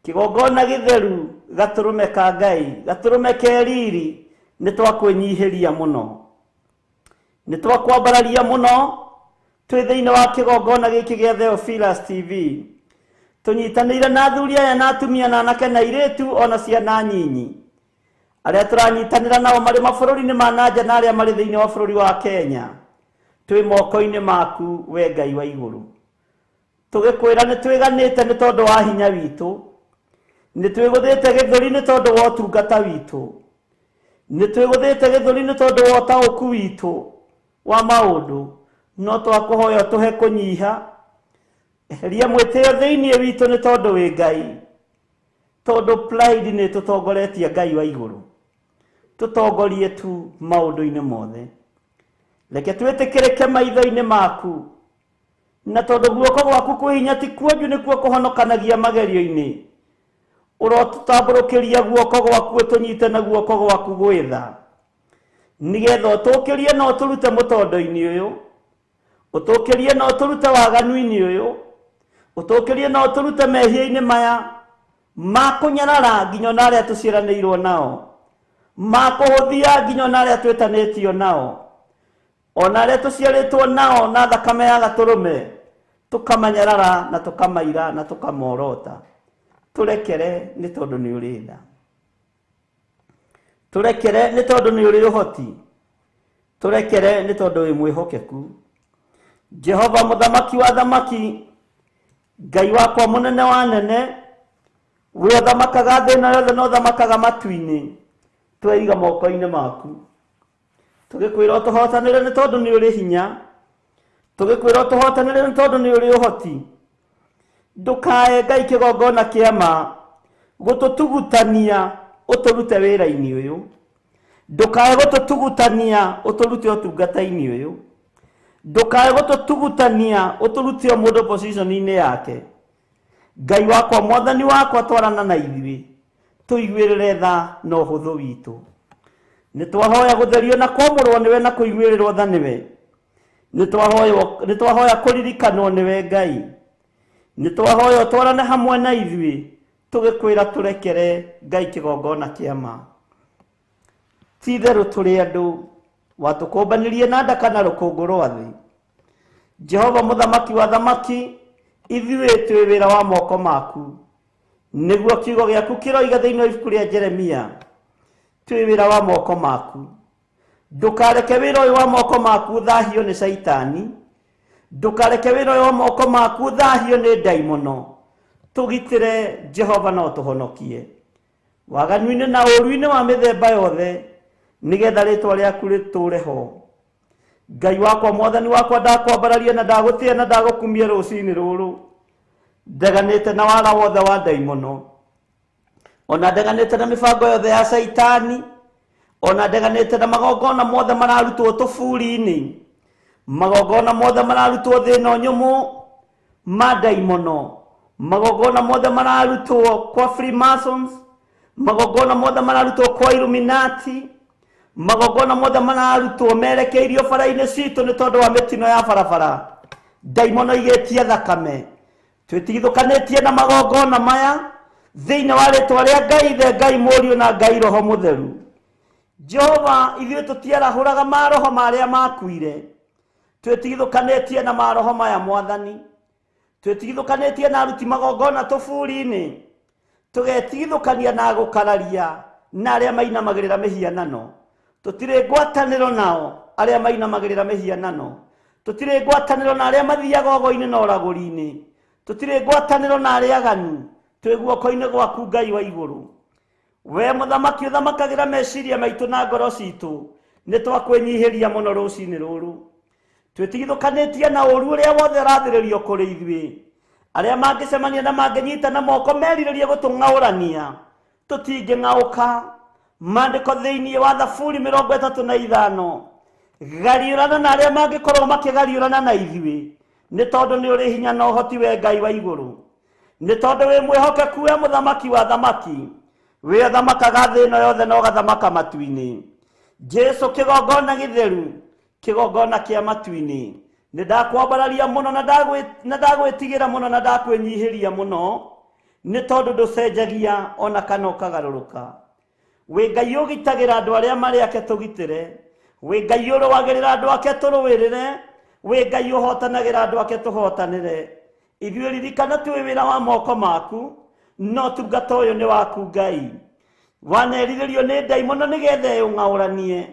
Kĩgongona gĩtheru gatũrũme ka Ngai, gatũrũme ke riri, nĩ twakwĩnyihĩria mũno. Nĩ twakwambararia mũno twĩ thĩinĩ wa kĩgongona gĩkĩ gĩa Theophilus TV. Tũnyitanĩire na athuri aya na atumia na anake na airĩtu ona ciana nyinyi. Arĩa tũranyitanĩra nao marĩ mabũrũri-inĩ ma na nja na arĩa marĩ thĩinĩ wa bũrũri wa Kenya. Twĩ moko-inĩ maku we Ngai wa igũrũ. Tũgĩkwĩra nĩ twĩganĩte nĩ tondũ wa hinya witũ. Nĩ twĩgũthĩte gĩthũri nĩ tondũ wa ũtungata witũ. Nĩ twĩgũthĩte gĩthũri nĩ tondũ wa ũtaũku witũ wa maũndũ. No twakũhoya ũtũhe kũnyiha. Eheria mwĩtĩo thĩinĩ witũ nĩ tondũ wĩ Ngai. Tondũ pride nĩ tũtongoretie Ngai wa igũrũ. Tũtongorie tu maũndũ-inĩ mothe. Reke twĩtĩkĩrĩke maitho-inĩ maku. Na tondũ guoko gwaku kwĩ hinya ti kuonju nĩkuo kũhonokanagia magerio-inĩ. Ũrotũtambũrũkĩria guoko gwaku ũtũnyite na guoko gwaku gwĩtha. Nĩgetha ũtũkĩrie na ũtũrute mũtondo-inĩ ũyũ. Ũtũkĩrie na ũtũrute waganu-inĩ ũyũ. Ũtũkĩrie na ũtũrute mehia-inĩ maya ma kũnyarara nginya ona arĩa tũciaranĩirwo nao. Ma kũhũthia nginya ona arĩa twĩtanĩtio nao. Ona arĩa tũciarĩtwo nao na thakame ya gatũrũme tũkamanyarara na tũkamaira na tũkamorota. Tũrekere nĩ tondũ nĩ ũrĩ tha. Tũrekere nĩ tondũ nĩ ũrĩ ũhoti. Tũrekere nĩ tondũ wĩ mwĩhokeku. Jehova mũthamaki wa thamaki, Ngai wakwa mũnene wa nene, we ũthamakaga thĩ ĩno yothe na ũthamakaga matu-inĩ, tweiga moko-inĩ maku. Tũgĩkwĩra ũtũhotanĩre nĩ tondũ nĩ ũrĩ hinya. Tũgĩkwĩra ũtũhotanĩre nĩ tondũ nĩ ũrĩ ũhoti. Ndũkae Ngai kĩgongona kĩa ma gũtũtugutania ũtũrute wĩra-inĩ ũyũ. Ndũkae gũtũtugutania ũtũrute ũtungata-inĩ ũyũ. Ndũkae gũtũtugutania ũtũrute o mũndũ position-inĩ yake. Ngai wakwa mwathani wakwa twarana na ithuĩ. Tũiguĩrĩre tha na ũhũthũ witũ. Nĩ twahoya gũtherio na kwamũrwo nĩwe na kũiguĩrĩrwo tha nĩwe. Nĩ twahoya kũririkanwo nĩwe Ngai. Nĩ twahoya ũtwarane hamwe na ithuĩ tũgĩkwĩra tũrekere Ngai kĩgongona kĩa ma. Ti itherũ tũrĩ andũ watũkũmbanĩrie na ndaka na rũkũngũ rwa thĩ. Jehova mũthamaki wa thamaki, ithuĩ twĩ wĩra wa moko maku. Nĩguo kiugo gĩaku kĩroiga thĩinĩ wa ibuku rĩa Jeremia. Twĩ wĩra wa moko maku. Ndũkareke wĩra ũyũ wa moko maku ũthahio nĩ Caitani. Ndũkareke wĩra ũyũ wa moko maku ũthahio nĩ ndaimono. Tũgitĩre Jehova na ũtũhonokie. Waganu-inĩ na ũũru-inĩ wa mĩthemba yothe, nĩgetha rĩtwa rĩaku rĩtũũre ho. Ngai wakwa mwathani wakwa ndakwambararia na ndagũtĩĩa na ndagũkumia rũcinĩ rũrũ. Ndeganĩte na wara wothe wa ndaimono. Ona ndeganĩte na mĩbango yothe ya Caitani. Ona ndeganĩte na magongona mothe mararutwo tũburi-inĩ. Magongona mothe mararutwo thĩ ĩno nyũmũ ma ndaimono. Magongona mothe mararutwo kwa Freemasons. Magongona mothe mararutwo kwa Illuminati. Magongona mothe mararutwo merekeirio bara-inĩ citũ nĩ tondũ wa mĩtino ya barabara. Ndaimono igĩtia thakame. Twĩtigithũkanĩtie na magongona maya thĩinĩ wa rĩtwa rĩa Ngai Ithe, Ngai Mũriũ na Ngai Roho Mũtheru. Jehova, ithuĩ tũtiarahũraga maroho marĩa makuire. Twĩtigithũkanĩtie na maroho maya mwathani. Twĩtigithũkanĩtie na aruti magongona tũburi-inĩ. Tũgetigithũkania na gũkararia na arĩa mainamagĩrĩra mĩhianano. Tũtirĩ ngwatanĩro nao arĩa mainamagĩrĩra mĩhianano. Tũtirĩ ngwatanĩro na arĩa mathiaga ogo-inĩ na ũragũri-inĩ. Tũtirĩ ngwatanĩro na arĩa aganu. Twĩ guoko-inĩ gwaku Ngai wa igũrũ. We mũthamaki ũthamakagĩra meciria maitũ na ngoro citũ, nĩ twakwĩnyihĩria mũno rũcinĩ rũrũ. Twĩtigithũkanĩtie na ũũru ũrĩa wothe ũrathĩrĩrio kũrĩ ithuĩ. Arĩa mangĩcemania na mangĩnyita na moko merirĩrie gũtũng'aũrania, tũtingĩng'aũka. Maandĩko thĩinĩ wa Thaburi 35 gariũrana na arĩa mangĩkorwo makĩgariũrana na ithuĩ, nĩ tondũ nĩ ũrĩ hinya na ũhoti we Ngai wa igũrũ. Nĩ tondũ wĩ mwĩhokeku we mũthamaki wa thamaki, wĩ ũthamakaga thĩ ĩno yothe na ũgathamaka matu-inĩ. Jesu kĩgongona gĩtheru, kĩgongona kĩa matu-inĩ, nĩ ndakwambararia mũno na ndagwĩtigĩra mũno na ndakwĩnyihĩria mũno, nĩ tondũ ndũcenjagia ona kana ũkagarũrũka. Wĩ Ngai ũgitagĩra andũ arĩa marĩ ake tũgitĩre, wĩ Ngai ũrũagĩrĩra andũ ake tũrũĩrĩre, wĩ Ngai ũhotanagĩra andũ ake tũhotanĩre. Ithuĩ ririkana twĩ wĩra wa moko maku, no tungata ũyũ nĩ waku Ngai. Wanerirĩrio nĩ ndaimono nĩgetha ĩũng'aũranie,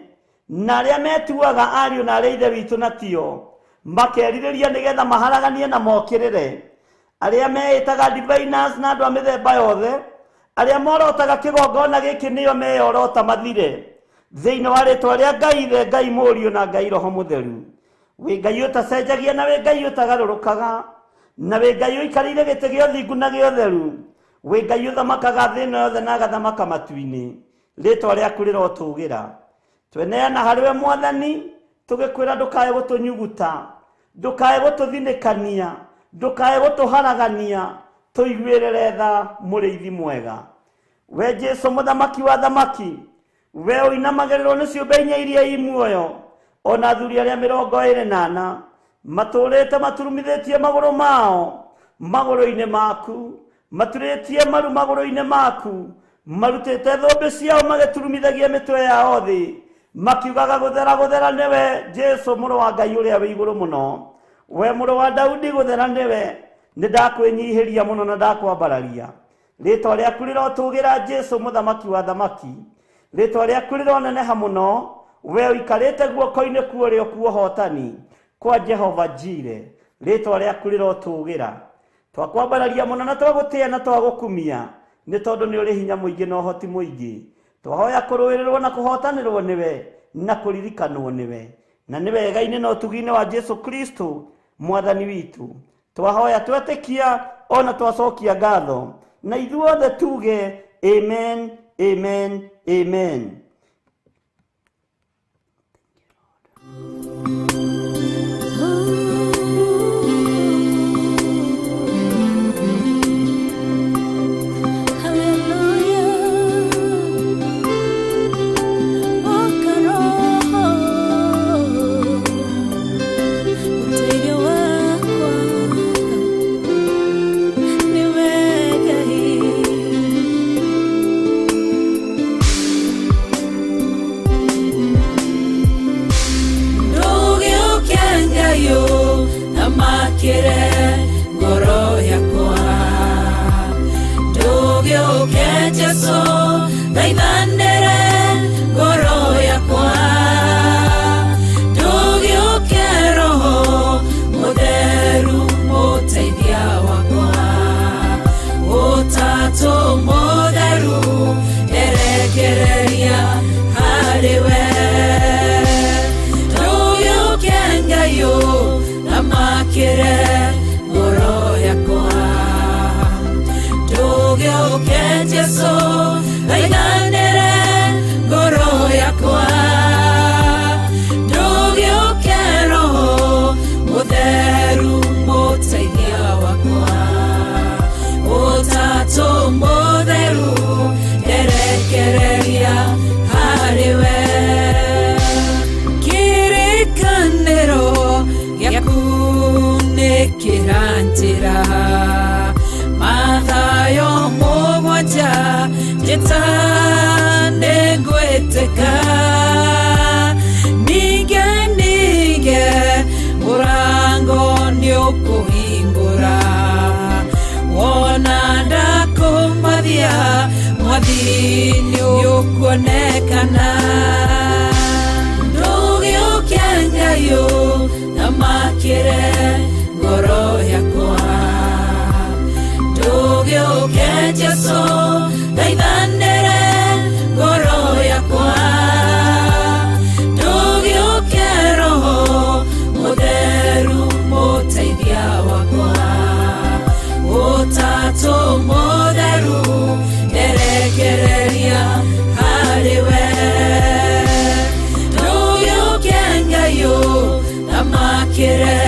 na arĩa metuaga ariũ na arĩa ithe witũ na tio makerirĩria nĩgetha maharaganie na mokĩrĩre. Arĩa meĩtaga diviners na andũ a mĩthemba yothe, arĩa morotaga kĩgongona gĩkĩ nĩo meyorota mathire, thĩinĩ wa rĩtwa rĩa Ngai Ithe, Ngai Mũriũ na Ngai Roho Mũtheru. Wĩ Ngai ũtacenjagia na wĩ Ngai ũtagarũrũkaga, na wĩ Ngai ũikarĩire gĩtĩ gĩa ũthingu na gĩa ũtheru, wĩ Ngai ũthamakaga thĩ ĩno yothe na agathamaka matu-inĩ. Rĩtwa rĩaku rĩrotũgĩra. Tweneana harĩ we Mwathani, tũgĩkwĩra ndũkae gũtũnyuguta, ndũkae gũtũthinĩkania, ndũkae gũtũharagania, tũiguĩrĩre tha mũrĩithi mwega. We Jesu mũthamaki wa thamaki, we ũinamagĩrĩrwo nĩ ciũmbe inya iria i muoyo, ona athuri arĩa 24 matũrĩte maturumithĩtie magũrũ mao magũrũ-inĩ maku, maturĩtie maru magũrũ-inĩ maku, marutĩte thũmbĩ ciao magĩturumithagia mĩtwe yao thĩ, makiugaga gũthera gũthera nĩwe Jesu mũrũ wa Ngai ũrĩa wĩ igũrũ mũno. We mũrũ wa Daudi gũthera nĩwe, nĩ ndakwĩnyihĩria mũno na ndakwambararia. Rĩtwa rĩaku rĩrotũgĩra Jesu mũthamaki wa thamaki, rĩtwa rĩaku rĩroneneha mũno, we ũikarĩte guoko-inĩ kuo ũrĩa kuohotani kwa Jehova Jire, rĩtwa rĩaku rĩrotũgĩra. Twakwambararia mũno na twagũtĩa na twagũkumia, nĩ tondũ nĩ ũrĩ hinya mũingĩ na ũhoti mũingĩ. Twahoya kũrũĩrĩrwo na kũhotanĩrwo nĩwe na kũririkanwo nĩwe, na nĩ wega-inĩ na ũtugi-inĩ wa Jesu Kristo Mwathani witũ. Twahoya twetĩkia ona twacokia ngatho, na ithuothe tuge amen, amen, amen. Kire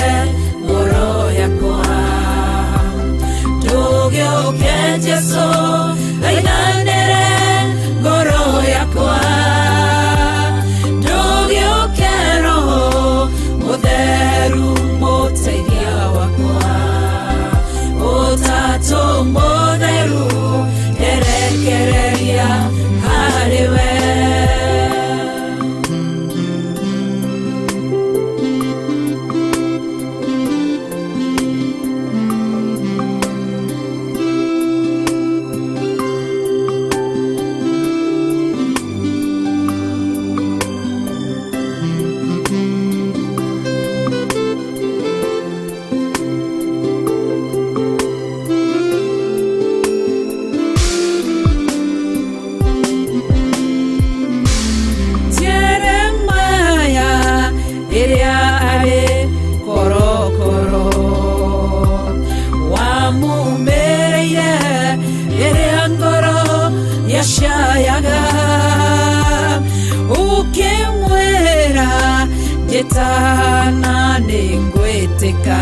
Ndũngĩhoteka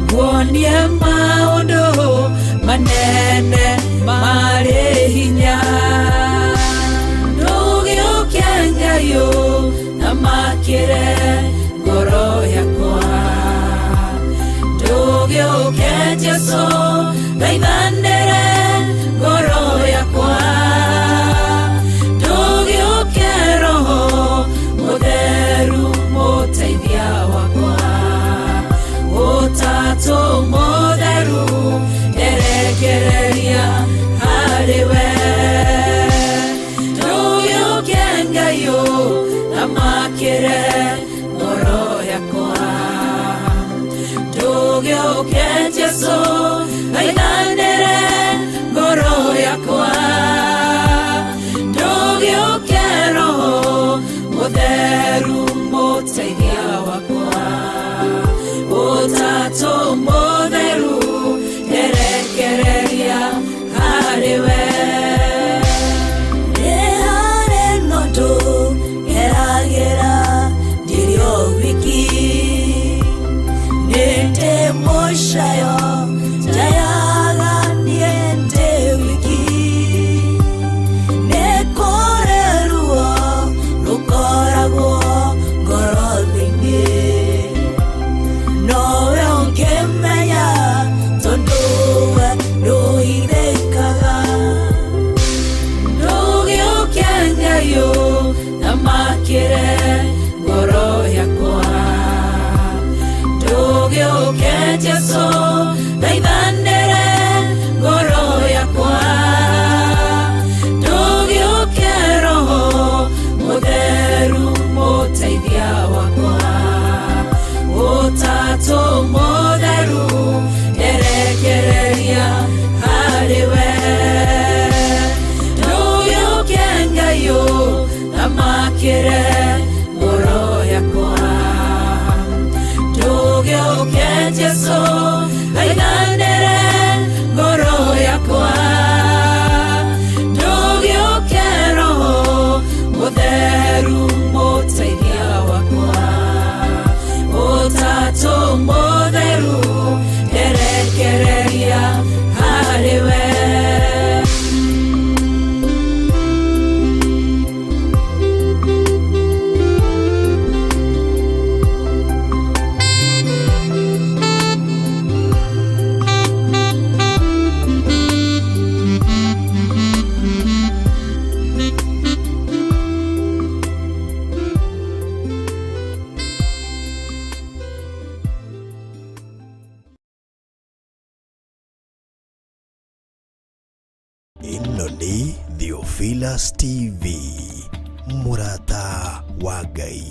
Nguonie maũndũ manene marĩ hinya Ndũgĩũke Ngai ũthamakĩre ngoro yakwa Ndũgĩũke Jesũ thaithanĩre ngoro yakwa Ndũgĩũke Roho Mũtheru mũteithia wakwa Ũtatũ mũtheru nderekereria harĩ we Ndũgĩũke Ngai ũthamakĩre ngoro yakwa Ndũgĩũke Jesũ thaithanĩre ngoro yakwa Ndũgĩũke Roho Mũtheru mũteithia wakwa Ũtatũ mũtheru nderekereria harĩ we Nĩ harĩ na ũndũ ngeragĩra ndirĩ o wiki Nĩ ndĩ mũcayo njayaga niĩ ndĩ wiki Nĩ kũrĩ ruo rũkoragwo ngoro thĩinĩ Nowe ũngĩmenya tondũ we ndũhithĩkaga Ndũgĩũke Ngai ũthamakĩre ngoro yakwa Ndũgĩũke Jesũ thaithanĩre ngoro yakwa Ndũgĩũke Roho Mũtheru mũteithia wakwa Ũtatũ mũtheru nderekereria harĩ we Ndũgĩũke Ngai ũthamakĩre ngoro yakwa Ndũgĩũke Jesũ thaithanĩre ngoro yakwa Ndũgĩũke Roho Mũtheru mũteithia wakwa Ũtatũ mũtheru nderekereria harĩ we Ĩno nĩ Theophilus TV mũrata wa Ngai.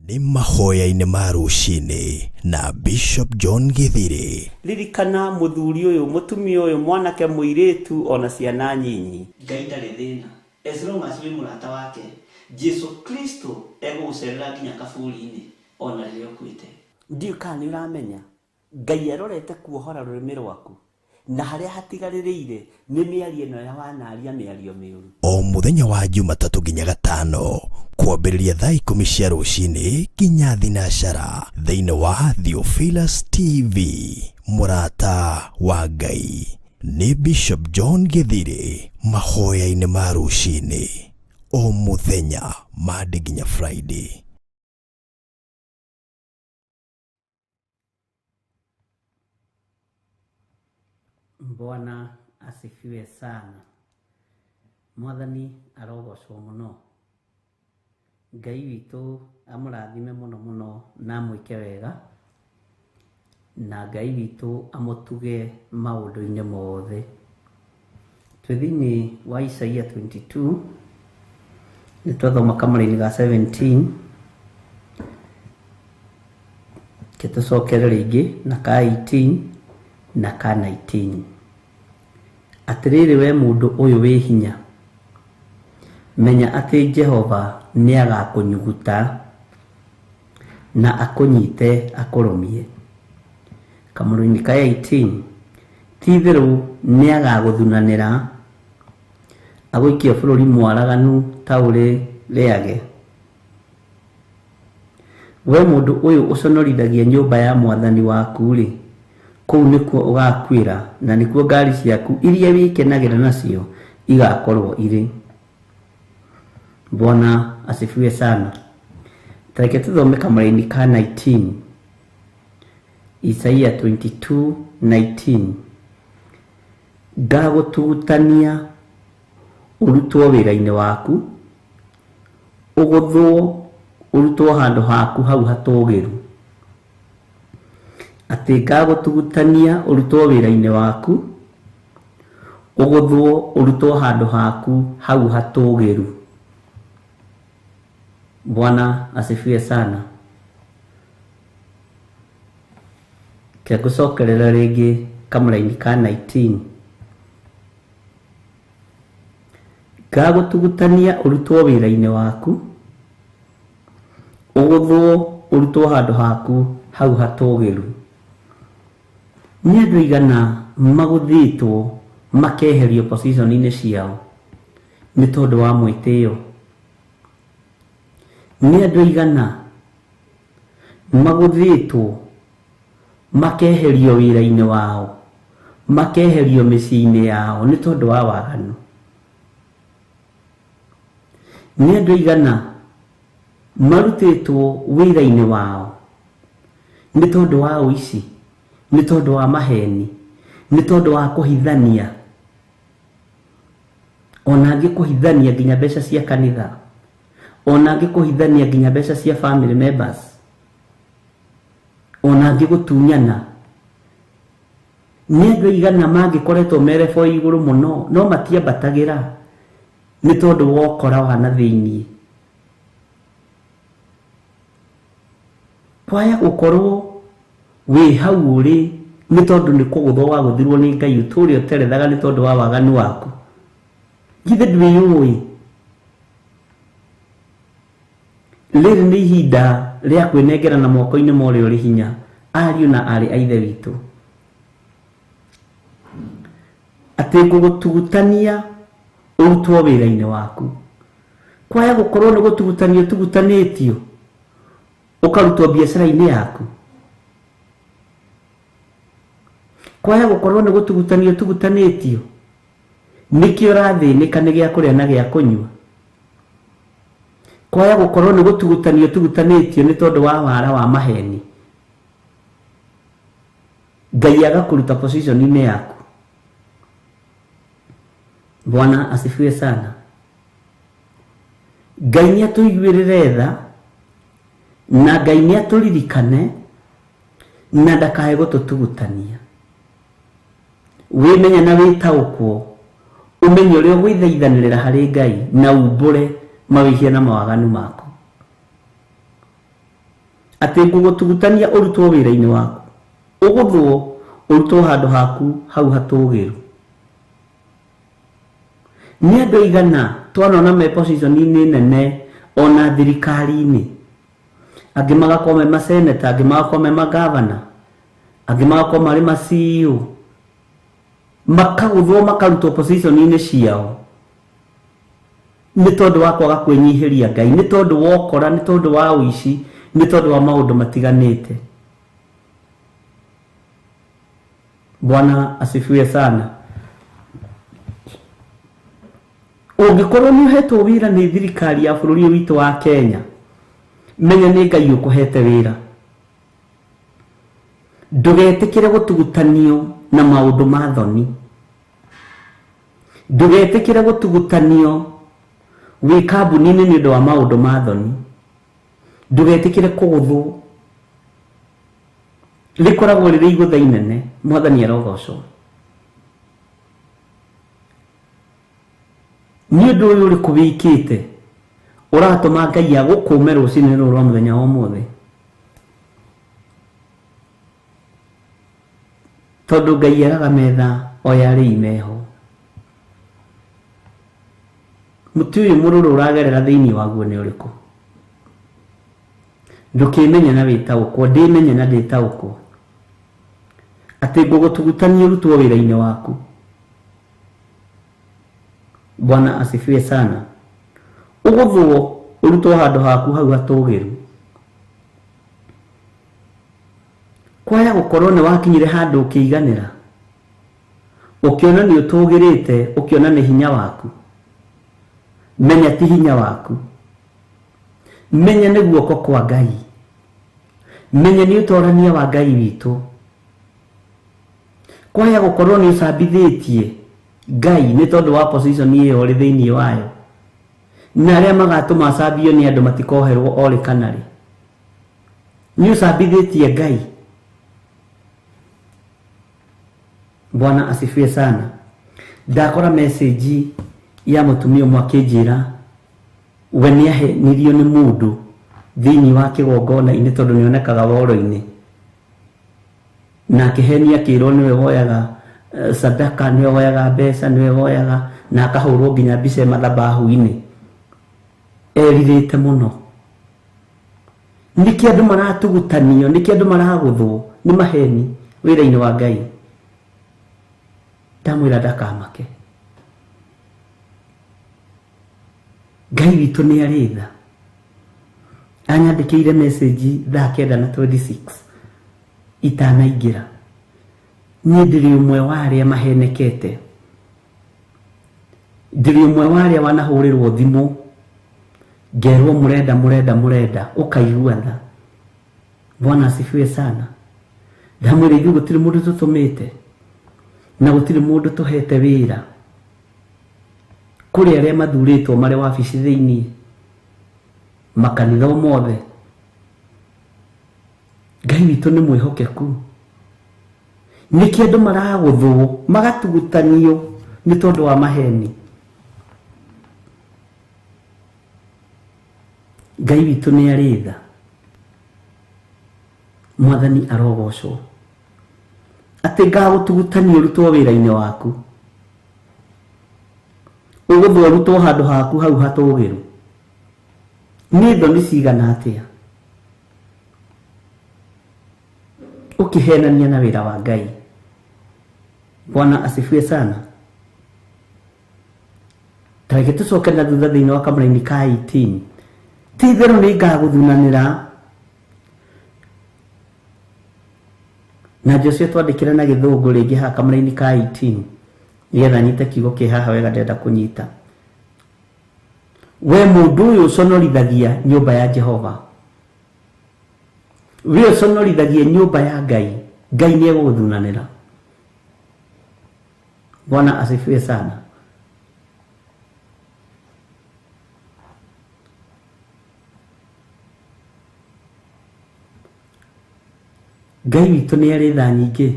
Nĩ mahoya-inĩ ma rũcinĩ na Bishop John Githiri. Ririkana mũthuri ũyũ mũtumia ũyũ mwanake mũirĩtu ona ciana nyinyi Ngai ndarĩ thĩna as long as wĩ mũrata wake Jesu Kristo egũgũcerera nginya kaburi-inĩ ona rĩrĩa ũkuĩte ndiũ kana nĩ ũramenya Ngai arorete kuohora rũrĩmĩ rwaku na harĩa hatigarĩrĩire nĩ mĩario ĩno ya wanaria mĩario mĩũru O mũthenya wa Jumatatũ nginya Gatano kwambĩrĩria thaa 10 cia rũcinĩ nginya thinacara thĩinĩ wa Theophilus TV mũrata wa Ngai. Nĩ Bishop John Githiri mahoya-inĩ ma rũcinĩ o mũthenya Monday nginya Friday. Bwana asifiwe sana. Mwathani arogocwo mũno. Ngai witũ amũrathime mũno mũno na amwĩke wega na Ngai witũ amũtuge maũndũ-inĩ mothe. Twĩ thĩinĩ wa Isaia 22 nĩ twathoma kamũraini ga 17 ke tũcokere rĩngĩ na ka 18 na ka 19. Atĩrĩrĩ we mũndũ ũyũ wĩ hinya, menya atĩ Jehova nĩ agakũnyuguta na akũnyite akũrũmie. Kamũraini ka 18 ti-itherũ nĩ agagũthunanĩra Agũikie bũrũri mwaraganu ta ũrĩ rĩage. We mũndũ ũyũ ũconorithagia nyũmba ya mwathani waku-rĩ, kũu nĩkuo ũgakuĩra na nĩkuo ngari ciaku iria wĩkenagĩra nacio igakorwo irĩ. Bwana asifiwe sana. Tareke tuthome kamũraini ka 19. Isaia 22:19. Ngagũtugutania ũrutwo wĩra-inĩ waku, ũgũthwo ũrutwo handũ haku hau hatũũgĩru. Atĩ ngagũtugutania ũrutwo wĩra-inĩ waku, ũgũthwo ũrutwo handũ haku hau hatũũgĩru. Bwana asifiwe sana. Kegũcokerera rĩngĩ kamũraini ka 19. Ngagũtugutania ũrutwo wĩra-inĩ waku, ũgũthwo ũrutwo handũ haku hau hatũũgĩru. Nĩ andũ aigana magũthĩtwo makeherio position-inĩ ciao nĩ tondũ wa mwĩtĩo? Nĩ andũ aigana magũthĩtwo makeherio wĩra-inĩ wao, makeherio mĩciĩ-inĩ yao nĩ tondũ wa waganu? Nĩ andũ aigana marutĩtwo wĩra-inĩ wao nĩ tondũ wa ũici, nĩ tondũ wa maheni, nĩ tondũ wa kũhithania, ona angĩ kũhithania nginya mbeca cia kanitha, ona angĩ kũhithania nginya mbeca cia family members, ona angĩ gũtunyana. Nĩ andũ aigana mangĩkoretwo merebo igũrũ mũno no matiambatagĩra nĩ tondũ wa ũkora wa na thĩiniĩ. Kwaya gũkorwo wĩ hau ũrĩ nĩ tondũ nĩ kũgũthwo wagũthirwo nĩ Ngai ũtũre ũterethaga nĩ tondũ wa waganu waku. Githĩ ndwĩyũĩ? Rĩrĩ nĩ ihinda rĩa kwĩnengera na moko-inĩ ma ũrĩa ũrĩ hinya, ariũ na aarĩ a Ithe witũ. Atĩ ngũgũtugutania ũrutwo wĩra-inĩ waku. Kwaya gũkorwo nĩ gũtugutanio ũtugutanĩtio ũkarutwo biacara-inĩ yaku. Kwaya gũkorwo nĩ gũtugutanio ũtugutanĩtio nĩkĩo ũrathĩnĩka nĩ gĩa kũrĩa na gĩa kũnyua. Kwaya gũkorwo nĩ gũtugutanio ũtugutanĩtio nĩ tondũ wa wara wa maheni, Ngai agakũruta position-inĩ yaku. Bwana asifiwe sana. Ngai nĩ atũiguĩrĩre tha na Ngai nĩ atũririkane na ndakae gũtũtugutania. Wĩmenye na wĩtaũkwo, ũmenye ũrĩa ũgwĩthaithanĩrĩra harĩ Ngai na umbũre mawĩhia na mawaganu maku. Atĩ ngũgũtugutania ũrutwo wĩra-inĩ waku, ũgũthwo ũrutwo handũ haku hau hatũũgĩru. Nĩ andũ aigana twanona me position-inĩ nene ona thirikari-inĩ, angĩ magakorwo me maseneta, angĩ magakorwo me magavana, angĩ magakorwo marĩ ma CEO, makagũthwo makarutwo position-inĩ ciao nĩ tondũ wa kwaga kwĩnyihĩria Ngai, nĩ tondũ wa ũkora, nĩ tondũ wa ũici, nĩ tondũ wa maũndũ matiganĩte. Bwana asifiwe sana. Ũngĩkorwo nĩ ũhetwo wĩra nĩ thirikari ya bũrũri ũyũ witũ wa Kenya, menya nĩ Ngai ũkũhete wĩra. Ndũgetĩkĩre gũtugutanio na maũndũ ma thoni. Ndũgetĩkĩre gũtugutanio wĩ kambuni-inĩ nĩ ũndũ wa maũndũ ma thoni. Ndũgetĩkĩre kũgũthwo. Rĩkoragwo rĩrĩ igũtha inene. Mwathani arogocwo. Nĩ ũndũ ũyũ ũrĩkũ wĩkĩte ũratũma Ngai agũkũme rũcinĩ rũrũ rwa mũthenya wa ũmũthĩ? Tondũ Ngai eraga metha o yarĩ imeho. Mũtĩ ũyũ mũrũrũ ũragerera thĩinĩ waguo nĩ ũrĩkũ? Ndũkĩmenye na wĩtaũkwo, ndĩmenye na ndĩtaũkwo. Atĩ ngũgũtugutania ũrutwo wĩra-inĩ waku. Bwana asifiwe sana. Ũgũthwo ũrutwo handũ haku hau hatũgĩru. Kwaya gũkorwo nĩ wakinyire handũ ũkĩiganĩra, ũkĩona nĩ ũtũgĩrĩte, ũkĩona nĩ hinya waku. Menya ti hinya waku, menya nĩ guoko kwa Ngai, menya nĩ ũtorania wa Ngai witũ. Kwaya gũkorwo nĩ ũcambithĩtie Ngai nĩ tondũ wa position ĩyo ũrĩ thĩinĩ wayo, na arĩa magatũma acambio nĩ andũ matikoherwo orĩ kana rĩ, nĩ ũcambithĩtie Ngai. Bwana asifiwe sana. Ndakora message ya mũtumia ũmwe akĩnjĩra we nĩahenirio nĩ mũndũ thĩinĩ wa kĩgongona-inĩ tondũ nĩonekaga woro-inĩ, na akĩhenia akĩrwo nĩwe woyaga sadaka, nĩwe woyaga mbeca, nĩwe woyaga, na akahũrwo nginya mbica mathabahu-inĩ. Erirĩte mũno. Nĩkĩ andũ maratugutanio, nĩkĩ andũ maragũthwo nĩ maheni wĩra-inĩ wa Ngai? Ndamwĩra ndakamake, Ngai witũ nĩ arĩ tha. Anyandĩkĩire message thaa 9:26 itanaingĩra. Niĩ ndĩrĩ ũmwe wa arĩa mahenekete, ndĩrĩ ũmwe wa arĩa wanahũrĩrwo thimũ ngerwo mũrenda mũrenda mũrenda, ũkaigua tha. Bwana asifiwe sana. Ndamwĩra ithuĩ gũtirĩ mũndũ tũtũmĩte na gũtirĩ mũndũ tũhete wĩra. Kũrĩ arĩa mathurĩtwo marĩ wabici thĩinĩ makanitha o mothe. Ngai witũ nĩ mwĩhokeku. Nĩkĩ andũ maragũthwo magatugutanio nĩ tondũ wa maheni? Ngai witũ nĩ arĩ tha. Mwathani arogocwo. Atĩ ngagũtugutania ũrutwo wĩra-inĩ waku, ũgũthwo ũrutwo handũ haku hau hatũgĩru. Nĩ thoni cigana atĩa ũkĩhenania na wĩra wa Ngai? Bwana asifiwe sana. Tareke tũcoke na thutha thĩinĩ wa kamũraini ka 18. Ti itherũ nĩ ngagũthunanĩra. Na Joshua twandĩkĩra na gĩthũngũ rĩngĩ haha kamũraini ka 18 nĩgetha nyite kiugo kĩ haha wega ndĩrenda kũnyita. We mũndũ ũyũ ũconorithagia nyũmba ya Jehova, we ũconorithagia nyũmba ya Ngai, Ngai nĩ egũgũthunanĩra. Bwana asifiwe sana. Ngai witũ nĩ arĩ tha nyingĩ.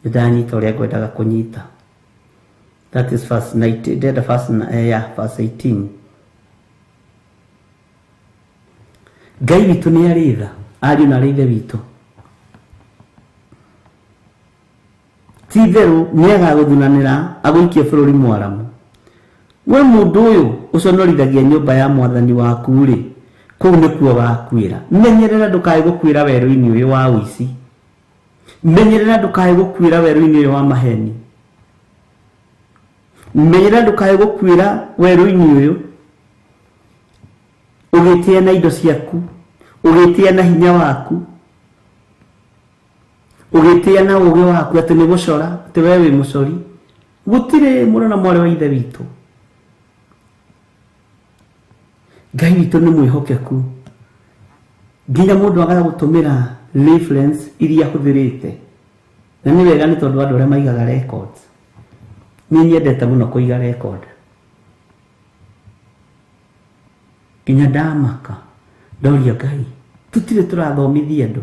Nĩndanyita ũrĩa ngwendaga kũnyita. That is verse 19, ndĩrenda verse, yeah, verse 18. Ngai witũ nĩ arĩ tha, ariũ na arĩ ithe witũ. Ti itherũ nĩ agagũthunanĩra agũikie bũrũri mwaramu. We mũndũ ũyũ ũconorithagia nyũmba ya mwathani waku rĩ, kũu nĩkuo gakuĩra. Menyerera ndũkae gũkuĩra werũ-inĩ ũyũ wa ũici. Menyerera ndũkae gũkuĩra werũ-inĩ ũyũ wa maheni. Menyerera ndũkae gũkuĩra werũ-inĩ ũyũ ũgĩtĩa na indo ciaku, ũgĩtĩa na hinya waku, ũgĩtĩa na ũgĩ waku atĩ nĩ gũcora, atĩ we wĩ mũcori. Gũtirĩ mũrũ na mwarĩ wa ithe witũ. Ngai witũ nĩ mwĩhokeku. Nginya mũndũ agaga gũtũmĩra reference iria ahũthĩrĩte. Na nĩ wega nĩ tondũ andũ arĩa maigaga records. Niĩ nyendete mũno kũiga record. Nginya ndamaka ndoria Ngai, tũtirĩ tũrathomithia andũ.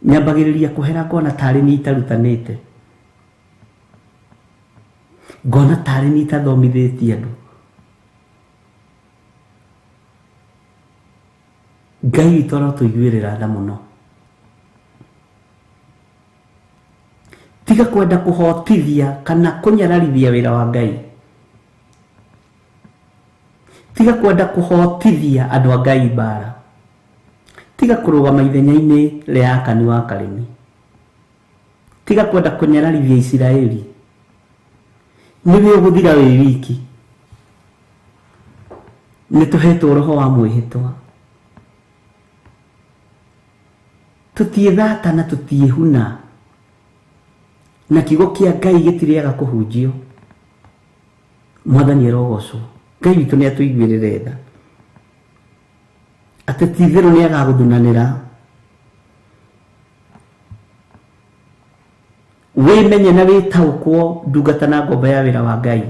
Nyambagĩrĩria kũhera ngona tarĩ niĩ itarutanĩte, ngona tarĩ niĩ itathomithĩtie andũ. Ngai witũ arotũiguĩrĩra tha mũno. Tiga kwenda kũhotithia kana kũnyararithia wĩra wa Ngai. Tiga kwenda kũhotithia andũ a Ngai mbara. Tiga kũrũgama ithenya-inĩ rĩa Akani wa Karĩmi. Tiga kwenda kũnyararithia Isiraeli. Nĩwe ũgũthira wĩ wiki. Nĩ tũhetwo roho wa mwĩhĩtwa. Tũtiĩthata na tũtiĩhuna. Na kiugo kĩa Ngai gĩtirĩaga kũhunjio. Mwathani arogocwo. Ngai witũ nĩ atũiguĩrĩre tha. Atĩ ti-itherũ nĩ agagũthunanĩra. Wĩmenye na wĩtaũkwo ndungata na ngombo ya wĩra wa Ngai.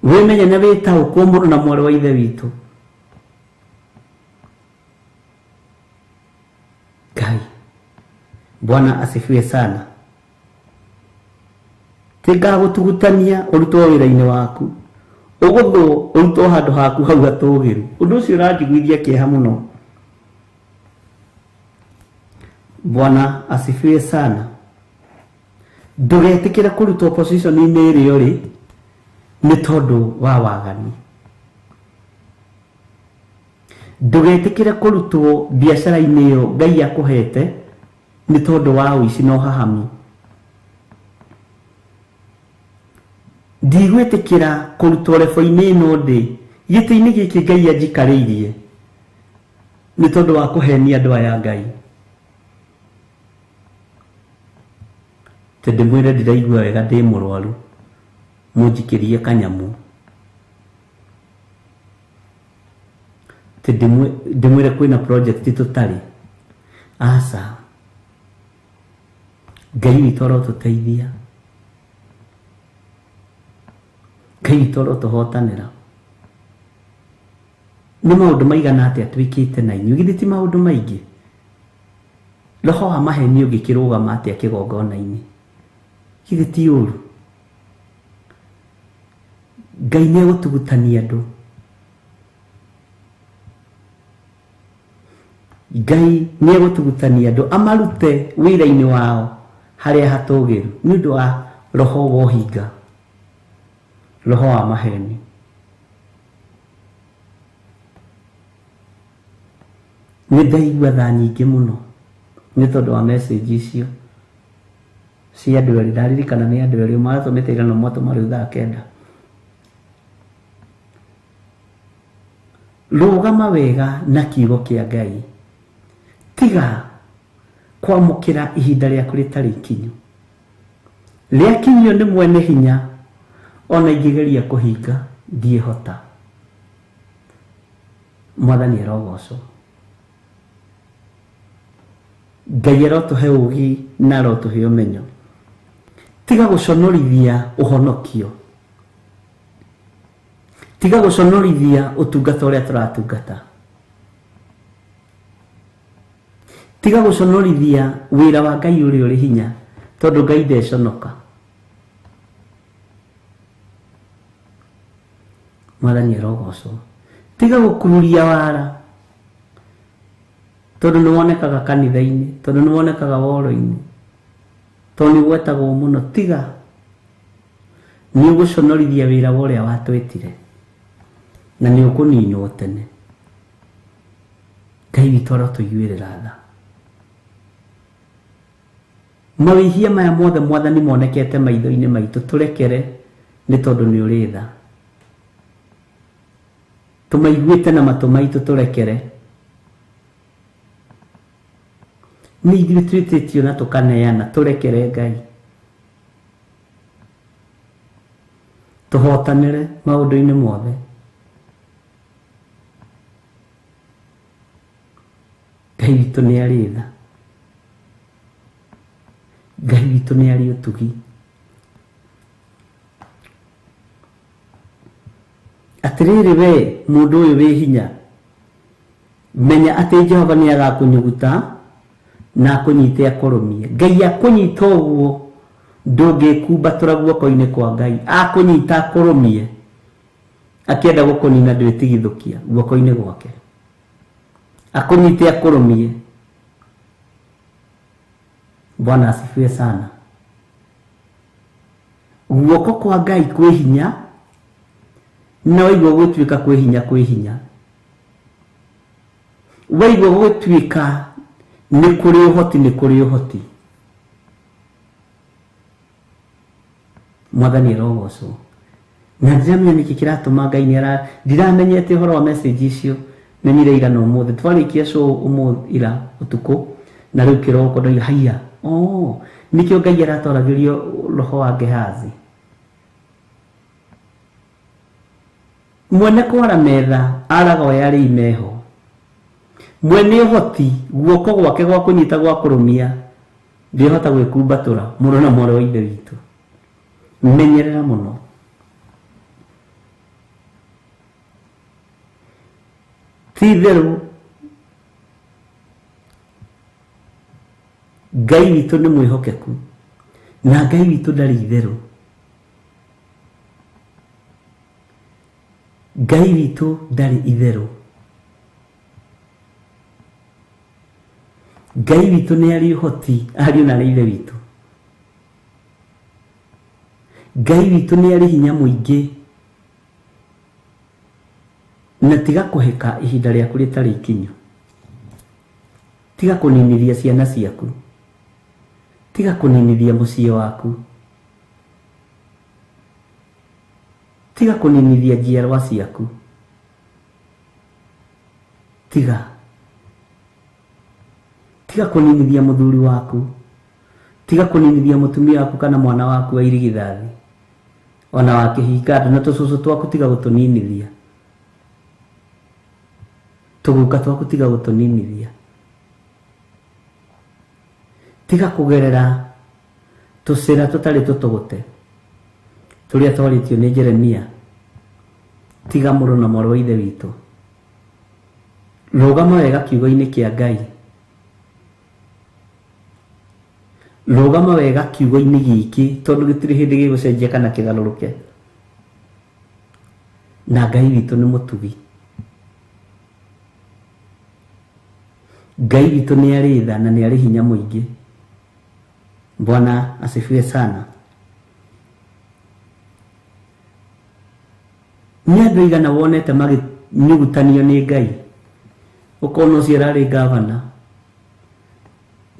Wĩmenye na wĩtaũkwo mũrũ na mwarĩ wa ithe witũ. Ngai. Bwana asifiwe sana. Tingagũtugutania ũrutwo wĩra-inĩ waku. Ũgũthwo ũrutwo handũ haku hau hatũũgĩru. Ũndũ ũcio ũranjiguithia kĩeha mũno. Bwana asifiwe sana. Ndũgetĩkĩre kũrutwo position-inĩ ĩrĩa ũrĩ nĩ tondũ wa waganu. Ndũgetĩkĩre kũrutwo biacara-inĩ ĩyo Ngai akũhete nĩ tondũ wa ũici na ũhahami. Ndigwĩtĩkĩra kũrutwo rebo-inĩ ĩno ndĩ gĩtĩ-inĩ gĩkĩ Ngai anjikarĩirie nĩ tondũ wa kũhenia andũ aya Ngai. Tondũ ndĩmwĩre ndĩraigua wega ndĩ mũrwaru, mũnjikĩrie kanyamũ. Ndĩmwĩre kwĩna project tũtarĩ. Aca. Ngai witũ arotũteithia. Ngai witũ arotũhotanĩra. Nĩ maũndũ maigana atĩa twĩkĩte na inyuĩ? Githĩ ti maũndũ maingĩ? Roho wa maheni ũngĩkĩrũgama atĩa kĩgongona-inĩ? Githĩ ti ũru? Ngai nĩ egũtugutania andũ. Ngai nĩ egũtugutania andũ amarute wĩra-inĩ wao harĩa hatũũgĩru nĩ ũndũ wa roho wa ũhinga, roho wa maheni. Nĩ ndaigua tha nyingĩ mũno nĩ tondũ wa message icio cia andũ erĩ. Ndaririkana nĩ andũ erĩ maratũmĩte ira na mwatũma rĩu thaa 9. Rũgama wega na kiugo kĩa Ngai. Tiga kwamũkĩra ihinda rĩaku rĩtarĩ ikinyu. Rĩakinyio nĩ mwene hinya, ona ingĩgeria kũhinga ndiĩhota. Mwathani arogocwo. Ngai arotũhe ũũgĩ na arotũhe ũmenyo. Tiga gũconorithia ũhonokio. Tiga gũconorithia ũtungata ũrĩa tũratungata. Tiga gũconorithia wĩra wa Ngai ũrĩa ũrĩ hinya, tondũ Ngai ndeconoka. Mwathani arogocwo. Tiga gũkururia wara, tondũ nĩ wonekaga kanitha-inĩ, tondũ nĩ wonekaga woro-inĩ, tondũ nĩ ũgwetagwo mũno. Tiga, nĩ ũgũconorithia wĩra wa ũrĩa watwĩtire na nĩ ũkũninwo tene. Ngai witũ arotũiguĩrĩra tha. Mawĩhia maya mothe Mwathani monekete maitho-inĩ maitũ, tũrekere nĩ tondũ nĩ ũrĩ tha. Tũmaiguĩte na matũ maitũ, tũrekere. Nĩ ithuĩ twĩtĩtio na tũkaneana, tũrekere Ngai. Tũhotanĩre maũndũ-inĩ mothe. Ngai witũ nĩ arĩ tha. Ngai witũ nĩ arĩ ũtugi. Atĩrĩrĩ we mũndũ ũyũ wĩ hinya, menya atĩ Jehova nĩ agakũnyuguta na akũnyite akũrũmie. Ngai akũnyita ũguo ndũngĩkumbatũra guoko-inĩ kwa Ngai. Akũnyita akũrũmie, akĩenda gũkũnina ndwĩtigithũkia guoko-inĩ gwake. Akũnyite akũrũmie. Bwana asifiwe sana. Guoko kwa Ngai kwĩ hinya, na waigua gũtuĩka kwĩ hinya, kwĩ hinya. Waigua gũtuĩka nĩ kũrĩ ũhoti, nĩ kũrĩ ũhoti. Mwathani arogocwo. Na ndiramenya nĩkĩ kĩratũma Ngai nĩ ara ndiramenyete ũhoro wa message icio menyire ira na ũmũthĩ twarĩkia show ũmũthĩ ira ũtukũ na rĩu kĩroko ndoiga haiya, oh, nĩkĩo Ngai aratwaragĩrio roho wa Gehazi. Mwene kwara metha araga oya arĩ imeho, mwene ũhoti guoko gwake gwa kũnyita gwa kũrũmia ndĩhota gwĩkumbatũra mũrũ na mwarĩ wa ithe witũ. Menyerera mũno. Ti itherũ Ngai witũ nĩ mwĩhokeku na Ngai witũ ndarĩ itherũ. Ngai witũ ndarĩ itherũ. Ngai witũ nĩ arĩ ũhoti ariũ na arĩ ithe witũ. Ngai witũ nĩ arĩ hinya mũingĩ na tiga kũhĩka ihinda rĩaku rĩtarĩ ikinyu. Tiga kũninithia ciana ciaku, tiga kũninithia mũciĩ waku, tiga kũninithia njiarwa ciaku, tiga kũninithia mũthuri waku, tiga kũninithia mũtumia waku kana mwana waku wa irigithathi ona wa kĩhinga na tũcũcũ twaku tiga gũtũninithia, tũguka twaku tiga gũtũninithia, tiga kũgerera tũcĩra tũtarĩ tũtũgũte tũrĩa twarĩtio nĩ Jeremia. Tiga mũrũ na mwarĩ wa ithe witũ, rũgama wega kiugo-inĩ kĩa Ngai, rũgama wega kiugo-inĩ gĩkĩ tondũ gĩtirĩ hĩndĩ gĩgũcenjia kana kĩgarũrũke. Na Ngai witũ nĩ mũtugi, Ngai witũ nĩ arĩ tha na nĩ arĩ hinya mũingĩ. Bwana asifiwe sana. Nĩ andũ aigana wonete magĩnyugutanio nĩ Ngai, ũkona ũcio ararĩ gavana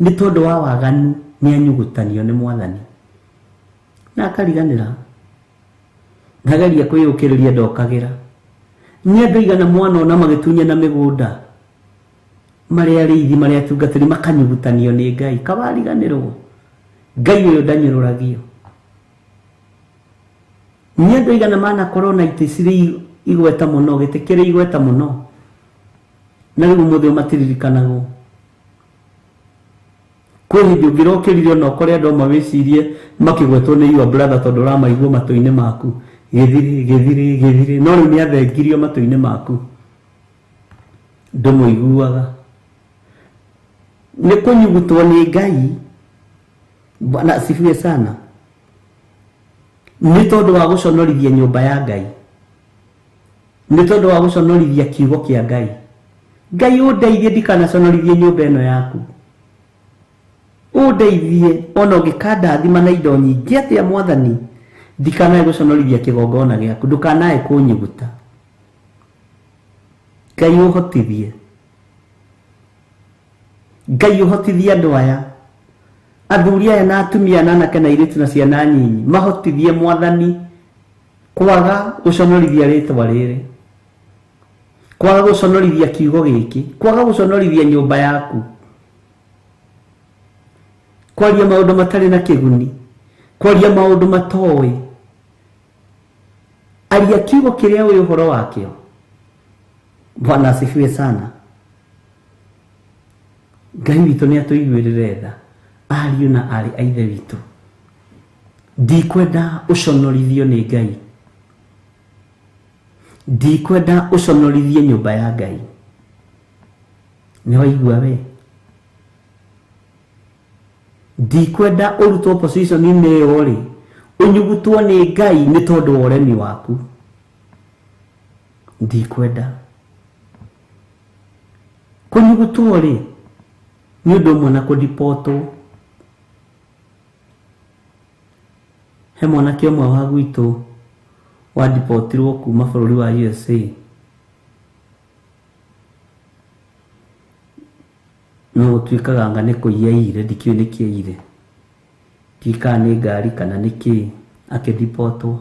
nĩ tondũ wa waganu nĩ anyugutanio nĩ Mwathani na akariganĩra, ndageria kwĩyũkĩrĩria ndokagĩra. Nĩ andũ aigana mwana ona magĩtunyana mĩgũnda marĩa arĩithi marĩa atungatĩri makanyugutanio nĩ Ngai, kawariganĩrwo Ngai ũyũ ndanyũrũragio. Nĩ andũ aigana manakorwo na itĩ cirĩ igweta mũno, gĩtĩ kĩrĩ igweta mũno, na rĩu ũmũthĩ matiririkanagwo. Kwĩ hĩndĩ ũngĩrokĩrire ona ũkore andũ amwe wĩcirie makĩgwetwo nĩ your brother tondũ ũramaigua matũ-inĩ maku, gĩthiri gĩthiri gĩthiri, no rĩu nĩ athengirio matũ-inĩ maku ndũmũiguaga. Nĩ kũnyugutwo nĩ Ngai. Bwana asifiwe sana. Nĩ tondũ wa gũconorithia nyũmba ya Ngai, nĩ tondũ wa gũconorithia kiugo kĩa Ngai. Ngai ũndeithie ndikanaconorithie nyũmba ĩno yaku, ũndeithie ona ũngĩkandathima na indo nyingĩ atĩa Mwathani, ndikanae gũconorithia kĩgongona gĩaku, ndũkanae kũnyuguta. Ngai ũhotithie, Ngai ũhotithie andũ aya, athuri aya na atumia na anake na airĩtu na ciana nyinyi, mahotithie Mwathani kwaga gũconorithia rĩtwa rĩrĩ, kwaga gũconorithia kiugo gĩkĩ, kwaga gũconorithia nyũmba yaku, kwaria maũndũ matarĩ na kĩguni, kwaria maũndũ matoĩ. Aria kiugo kĩrĩa ũĩ ũhoro wakĩo. Bwana asifiwe sana. Ngai witũ nĩ atũiguĩrĩre tha ariũ na aarĩ a ithe witũ. Ndikwenda ũconorithio nĩ Ngai, ndikwenda ũconorithie nyũmba ya Ngai. Nĩ waigua we? Ndikwenda ũrutwo position-inĩ ĩyo rĩ, ũnyugutwo nĩ Ngai nĩ tondũ wa ũremi waku. Ndikwenda kũnyugutwo rĩ, nĩ ũndũ ũmwe na kũndipotwo. He mwanake ũmwe wa gwitũ wandipotirwo kuma bũrũri wa USA, no gũtuĩkaga anga nĩ kũiya aiyire, ndikĩũĩ nĩkĩ aiyire, ndiũĩ kana nĩ ngari kana nĩ kĩĩ. Akĩdipotwo.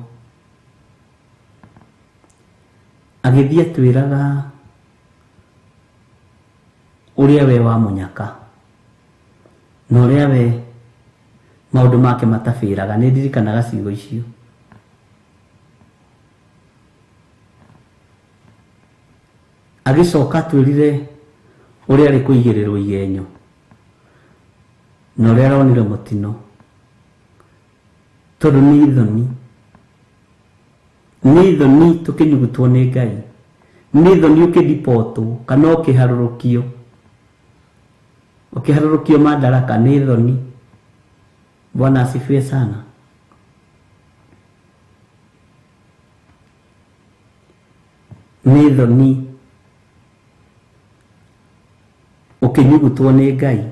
Agĩthiĩ atwĩraga ũrĩa we wa mũnyaka na ũrĩa we maũndũ make matabĩraga. Nĩ ndirikanaga ciugo icio. Agĩcoka atwĩrire ũrĩa arĩ kũigĩrĩrwo igenyo na ũrĩa aronire mũtino, tondũ nĩ ithoni, nĩ ithoni tũkĩnyugutwo nĩ Ngai, nĩ ithoni ũkĩdipotwo kana ũkĩharũrũkio, ũkĩharũrũkio madaraka, nĩ ithoni. Bwana asifiwe sana. Nĩ ithoni ũkĩnyugutwo nĩ Ngai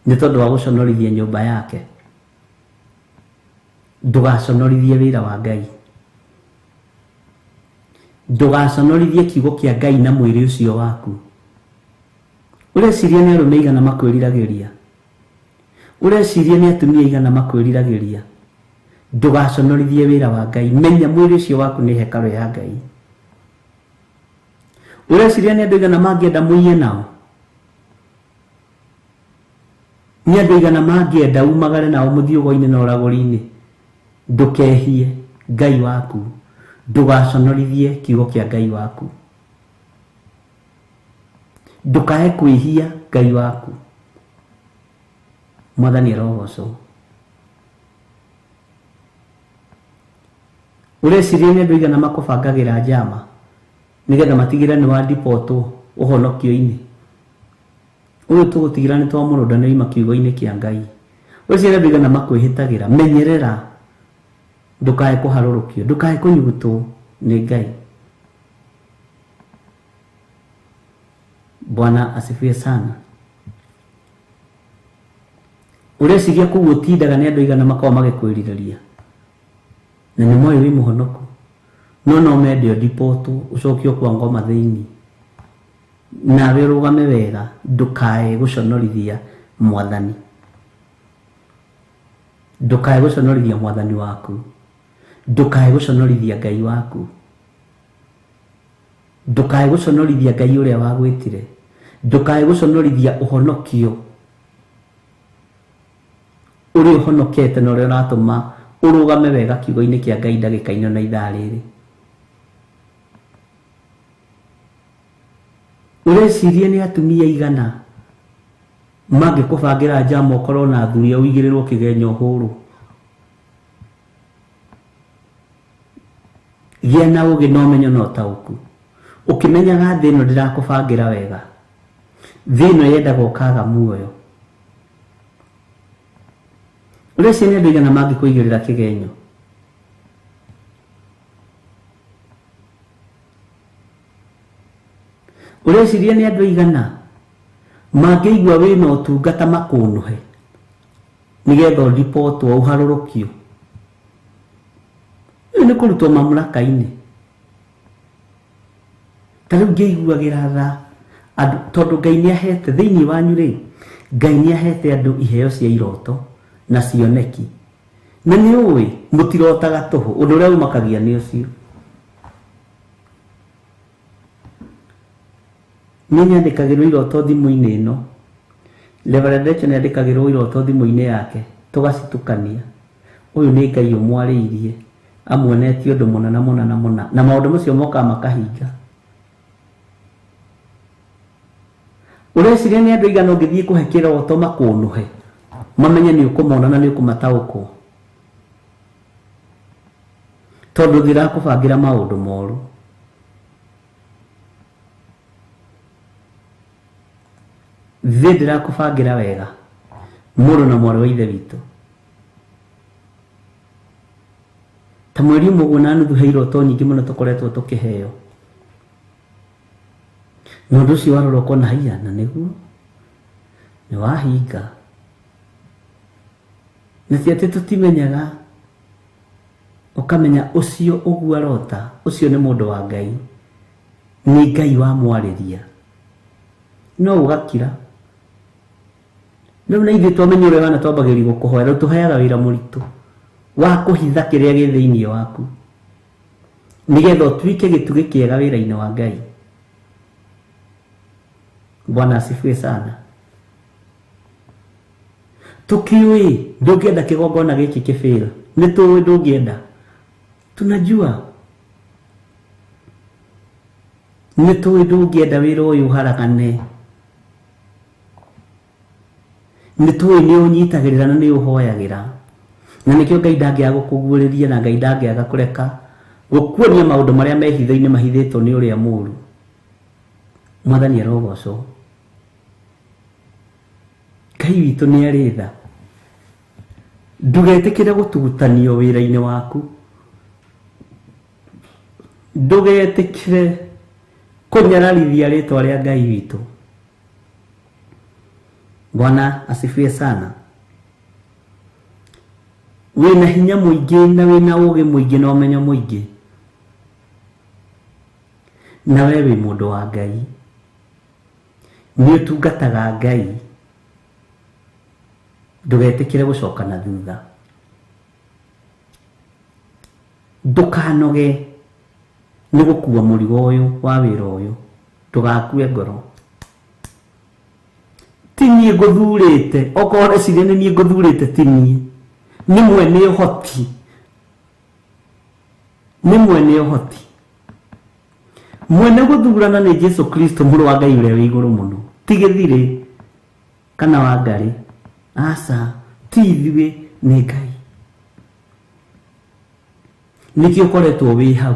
nĩ tondũ wa gũconorithia nyũmba yake. Ndũgaconorithie wĩra wa Ngai, ndũgaconorithie kiugo kĩa Ngai na mwĩrĩ ũcio waku. Ũreciria nĩ arũme igana makwĩriragĩria, ũreciria nĩ atumia igana makwĩriragĩria. Ndũgaconorithie wĩra wa Ngai. Menya mwĩrĩ ũcio waku nĩ hekarũ ya Ngai. Ũreciria nĩ andũ igana mangĩenda mũiye nao, nĩ andũ igana mangĩenda umagare nao mũthiũgo-inĩ na ũragũri-inĩ. Ndũkehie Ngai waku, ndũgaconorithie kiugo kĩa Ngai waku, ndũkae kwĩhia Ngai waku. Mwathani arogocwo. Ũreciria nĩ andũ igana makũbangagĩra njama nĩgetha matigĩre nĩ wadipotwo ũhonokio-inĩ. Ũyũ tũgũtigĩra nĩ twamũrũnda nĩ oima kiugo-inĩ kĩa Ngai. Ũreciria nĩ andũ igana makwĩhĩtagĩra. Menyerera ndũkae kũharũrũkio, ndũkae kũnyugutwo nĩ Ngai. Bwana asifiwe sana. Ũreciria kũu ũtindaga nĩ andũ igana makoragwo magĩkwĩrirĩria na nĩ moĩ wĩ mũhonoku, no no mende ũdipotwo ũcokio kwa ngoma thĩinĩ. Nawe ũrũgame wega, ndũkae gũconorithia Mwathani, ndũkae gũconorithia Mwathani waku, ndũkae gũconorithia Ngai waku, ndũkae gũconorithia Ngai ũrĩa wagwĩtire, ndũkae gũconorithia ũhonokio ũrĩa ũhonokete na ũrĩa ũratũma ũrũgame wega kiugo-inĩ kĩa Ngai ndagĩka-inĩ na ithaa rĩrĩ. Ũreciria nĩ atumia igana mangĩkũbangĩra njama ũkorwo na athuri ao ũigĩrĩrwo kĩgenyo ũhũrwo. Gĩa na ũgĩ na ũmenyo na ũtaũku, ũkĩmenyaga thĩ ĩno ndĩrakũbangĩra wega. Thĩ ĩno yendaga ũkaga muoyo. Ũreciria nĩ andũ igana mangĩkũigĩrĩra kĩgenyo. Ũreciria nĩ andũ igana mangĩigua wĩna ũtungata makũnũhe nĩgetha ũdipotwo ũharũrũkio. Ũyũ nĩ kũrutwo mamlaka-inĩ. Ta rĩu ngĩiguagĩra tha andũ, tondũ Ngai nĩ ahete thĩinĩ wanyu rĩ, Ngai nĩ ahete andũ iheo cia iroto na cioneki. Na nĩ ũĩ mũtirotaga tũhũ, ũndũ ũrĩa ũmakagia nĩ ũcio. Niĩ nyandĩkagĩrwo iroto thimũ-inĩ ĩno. Reverend Rachel nĩandĩkagĩrwo iroto thimũ-inĩ yake, tũgacitukania. Ũyũ nĩ Ngai ũmwarĩirie, amuonetie ũndũ mũna na mũna na mũna, na maũndũ macio mokaga makahinga. Ũreciria nĩ andũ aigana ũngĩthiĩ kũhe kĩroto makũnũhe, mamenye nĩ ũkũmona na nĩ ũkũmataũkwo, tondũ ndĩrakũbangĩra maũndũ moru. Thĩ ndĩrakũbangĩra wega, mũrũ na mwarĩ wa ithe witũ. Ta mweri ũmwe ũguo na nuthu he iroto nyingĩ mũno tũkoretwo tũkĩheo. Na ũndũ ũcio warora ũkona haiya, na nĩguo nĩ wahinga. Na ti atĩ tũtimenyaga, ũkamenya ũcio ũguo arota, ũcio nĩ mũndũ wa Ngai, nĩ Ngai wamwarĩria. No ũgakira. Rĩu na ithuĩ twamenya ũrĩa wana twambagĩrĩria gũkũhoya, rĩu tũheaga wĩra mũritũ. Wa kũhitha kĩrĩa gĩ thĩinĩ waku nĩgetha ũtuĩke gĩtugĩ kĩega wĩra-inĩ wa Ngai. Bwana asifiwe sana. Tukiũĩ ndũngĩenda kĩgongona gĩkĩ kĩbĩra, nĩ tũĩ ndũngĩenda, tunajua nĩ tũĩ ndũngĩenda wĩra ũyũ ũharagane, nĩ tũĩ nĩ ũnyitagĩrĩra na nĩ ũhoyagĩra, na nĩkĩo Ngai ndangĩaga gũkũguũrĩria na Ngai ndangĩaga kũreka gũkuonia maũndũ marĩa me hitho-inĩ mahithĩtwo nĩ ũrĩa mũũru. Mwathani arogocwo. Ngai witũ nĩ arĩ tha. Ndũgetĩkĩre gũtugutanio wĩra-inĩ waku, ndũgetĩkĩre kũnyararithia rĩtwa rĩa Ngai witũ. Bwana asifiwe sana. Wĩna hinya mũingĩ na wĩna ũũgĩ mũingĩ na ũmenyo mũingĩ, na we wĩ mũndũ wa Ngai, nĩ ũtungataga Ngai, ndũgetĩkĩre gũcoka na thutha, ndũkanoge nĩ gũkua mũrigo ũyũ wa wĩra ũyũ, ndũgakue ngoro. Ti niĩ ngũthurĩte, okorwo ũreciria nĩ niĩ ngũthurĩte, ti niĩ, nĩ mwene ũhoti, nĩ mwene ũhoti. Mwene gũthurana nĩ Jesu Kristo mũrũ wa Ngai ũrĩa wĩ igũrũ mũno, ti gĩthirĩ kana wa ngarĩ, aca, ti ithuĩ, nĩ Ngai. Nĩkĩo ũkoretwo wĩ hau.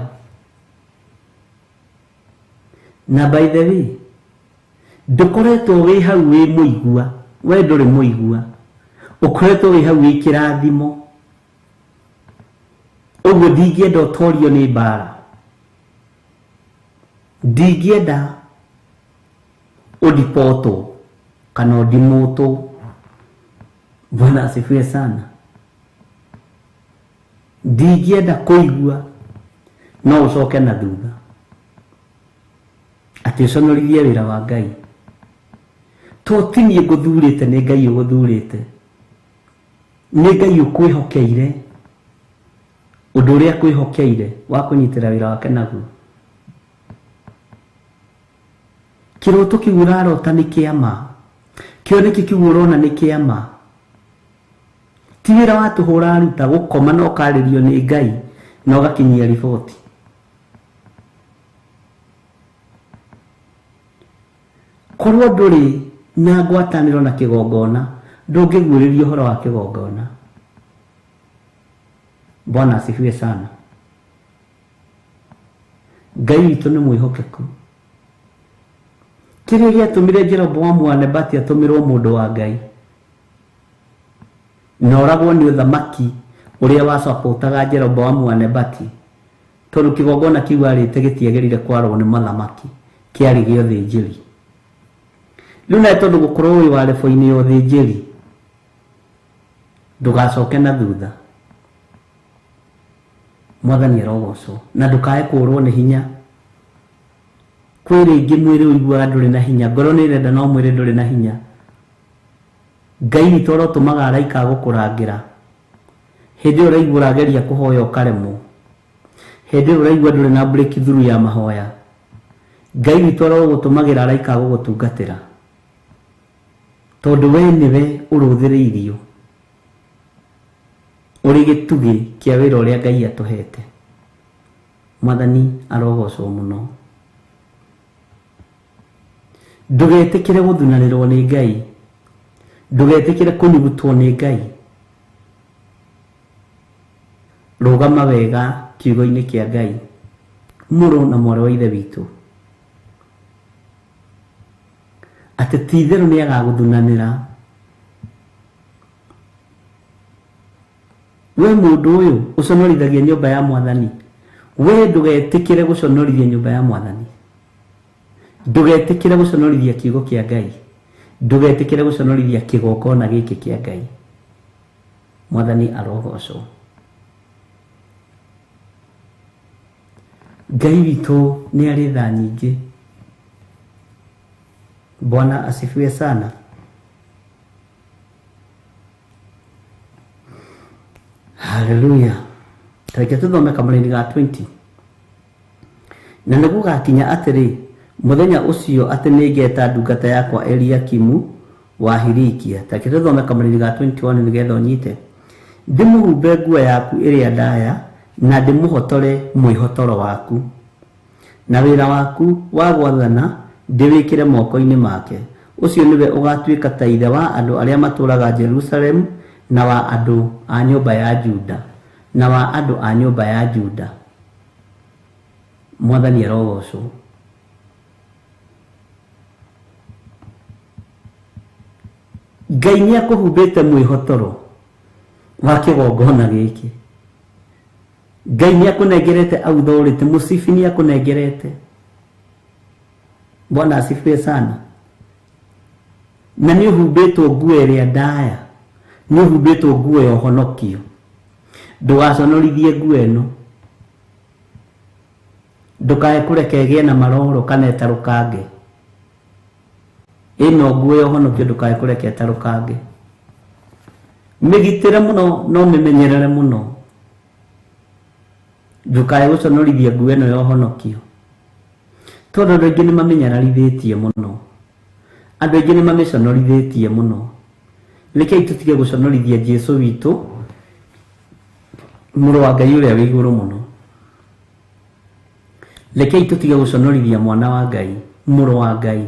Na by the way, ndũkoretwo wĩ hau wĩ mũigua, we ndũrĩ mũigua, ũkoretwo wĩ hau wĩ kĩrathimo. Ũguo ndingĩenda ũtorio nĩ mbara, ndingĩenda ũndipotwo kana ũndimũtwo. Bwana asifiwe sana. Ndingĩenda kũigua no ũcoke na thutha atĩ ũconorithie wĩra wa Ngai. To ti niĩ ngũthurĩte, nĩ Ngai ũgũthurĩte, nĩ Ngai ũkwĩhokeire ũndũ ũrĩa akwĩhokeire wa kũnyitĩra wĩra wake naguo. Kĩroto kĩu ũrarota nĩ kĩa ma, kĩoneki kĩu ũrona nĩ kĩa ma, ti wĩra wa tũhũ ũraruta gũkoma na ũkarĩrio nĩ Ngai na ũgakinyia riboti. Korwo ndũrĩ na ngwatanĩro na kĩgongona, ndũngĩguũrĩrio ũhoro wa kĩgongona. Bwana asifiwe sana. Ngai witũ nĩ mwĩhokeku. Kĩrĩa gĩatũmire Jeroboamu wa Nebati atũmĩrwo mũndũ wa Ngai na oragwo nĩ ũthamaki ũrĩa wacapotaga Jeroboamu wa Nebati, tondũ kĩgongona kĩu arĩte gĩtiagĩrĩire kwarwo nĩ mathamaki, kĩarĩ gĩa ũthĩnjĩri. Rĩu nawe tondũ gũkorwo wĩ wa rebo-inĩ ya ũthĩnjĩri, ndũgacoke na thutha. Mwathani arogocwo. Na ndũkae kũũrwo nĩ hinya. Kwĩ rĩngĩ mwĩrĩ ũiguaga ndũrĩ na hinya, ngoro nĩ ĩrenda no mwĩrĩ ndũrĩ na hinya. Ngai witũ arotũmaga araika agũkũrangĩra. Hĩndĩ ĩyo ũraigua ũrageria kũhoya ũkaremwo, hĩndĩ ĩyo ũraigua ndũrĩ na breakthrough ya mahoya, Ngai witũ arogũtũmagĩra araika agũgũtungatĩra, tondũ we nĩwe ũrũthĩrĩirio ũrĩ gĩtugĩ kĩa wĩra ũrĩa Ngai atũhete. Mwathani arogocwo mũno. Ndũgetĩkĩre gũthunanĩrwo nĩ Ngai, ndũgetĩkĩre kũnyugutwo nĩ Ngai. Rũgama wega kiugo-inĩ kĩa Ngai, mũrũ na mwarĩ wa Ithe witũ, atĩ ti itherũ nĩ agagũthunanĩra. We mũndũ ũyũ ũconorithagia nyũmba ya Mwathani, we ndũgetĩkĩre gũconorithia nyũmba ya Mwathani, ndũgetĩkĩre gũconorithia kiugo kĩa Ngai, ndũgetĩkĩre gũconorithia kĩgongona gĩkĩ kĩa Ngai. Mwathani arogocwo. Ngai witũ nĩ arĩ tha nyingĩ. Bwana asifiwe sana. Haleluya. Tareke tũthome kamũraini ga 20. Na nĩ gũgakinya atĩrĩ, mũthenya ũcio atĩ nĩngeta ndungata yakwa Eliakimu wa Hilikia. Tareke tũthome kamũraini ga 21 nĩgetha ũnyite. Ndĩmũhumbe nguo yaku ĩrĩa ndaya na ndĩmũhotore mwĩhotoro waku, na wĩra waku wa gwathana ndĩwĩkĩre moko-inĩ make. Ũcio nĩwe ũgatuĩka ta ithe wa andũ arĩa matũũraga Jerusalemu na wa andũ a nyũmba ya Juda, na wa andũ a nyũmba ya Juda. Mwathani arogocwo. Ngai nĩ akũhumbĩte mwĩhotoro wa kĩgongona gĩkĩ. Ngai nĩ akũnengerete authority, mũcibi nĩ akũnengerete. Bwana asifiwe sana. Na nĩ ũhumbĩtwo nguo ĩrĩa ndaya, nĩ ũhumbĩtwo nguo ya ũhonokio. Ndũgaconorithie nguo ĩno, ndũkae kũreke ĩgĩe na maroro kana ĩtarũkange. Ĩno nguo ya ũhonokio ndũkae kũreke ĩtarũkange. Mĩgitĩre mũno no mĩmenyerere mũno, ndũkae gũconorithia nguo ĩno ya ũhonokio, tondũ andũ aingĩ nĩ mamĩnyararithĩtie mũno, andũ aingĩ nĩ mamĩconorithĩtie mũno. Rekei tũtige gũconorithia Jesũ witũ, mũrũ wa Ngai ũrĩa wĩ igũrũ mũno. Rekei tũtige gũconorithia mwana wa Ngai, mũrũ wa Ngai.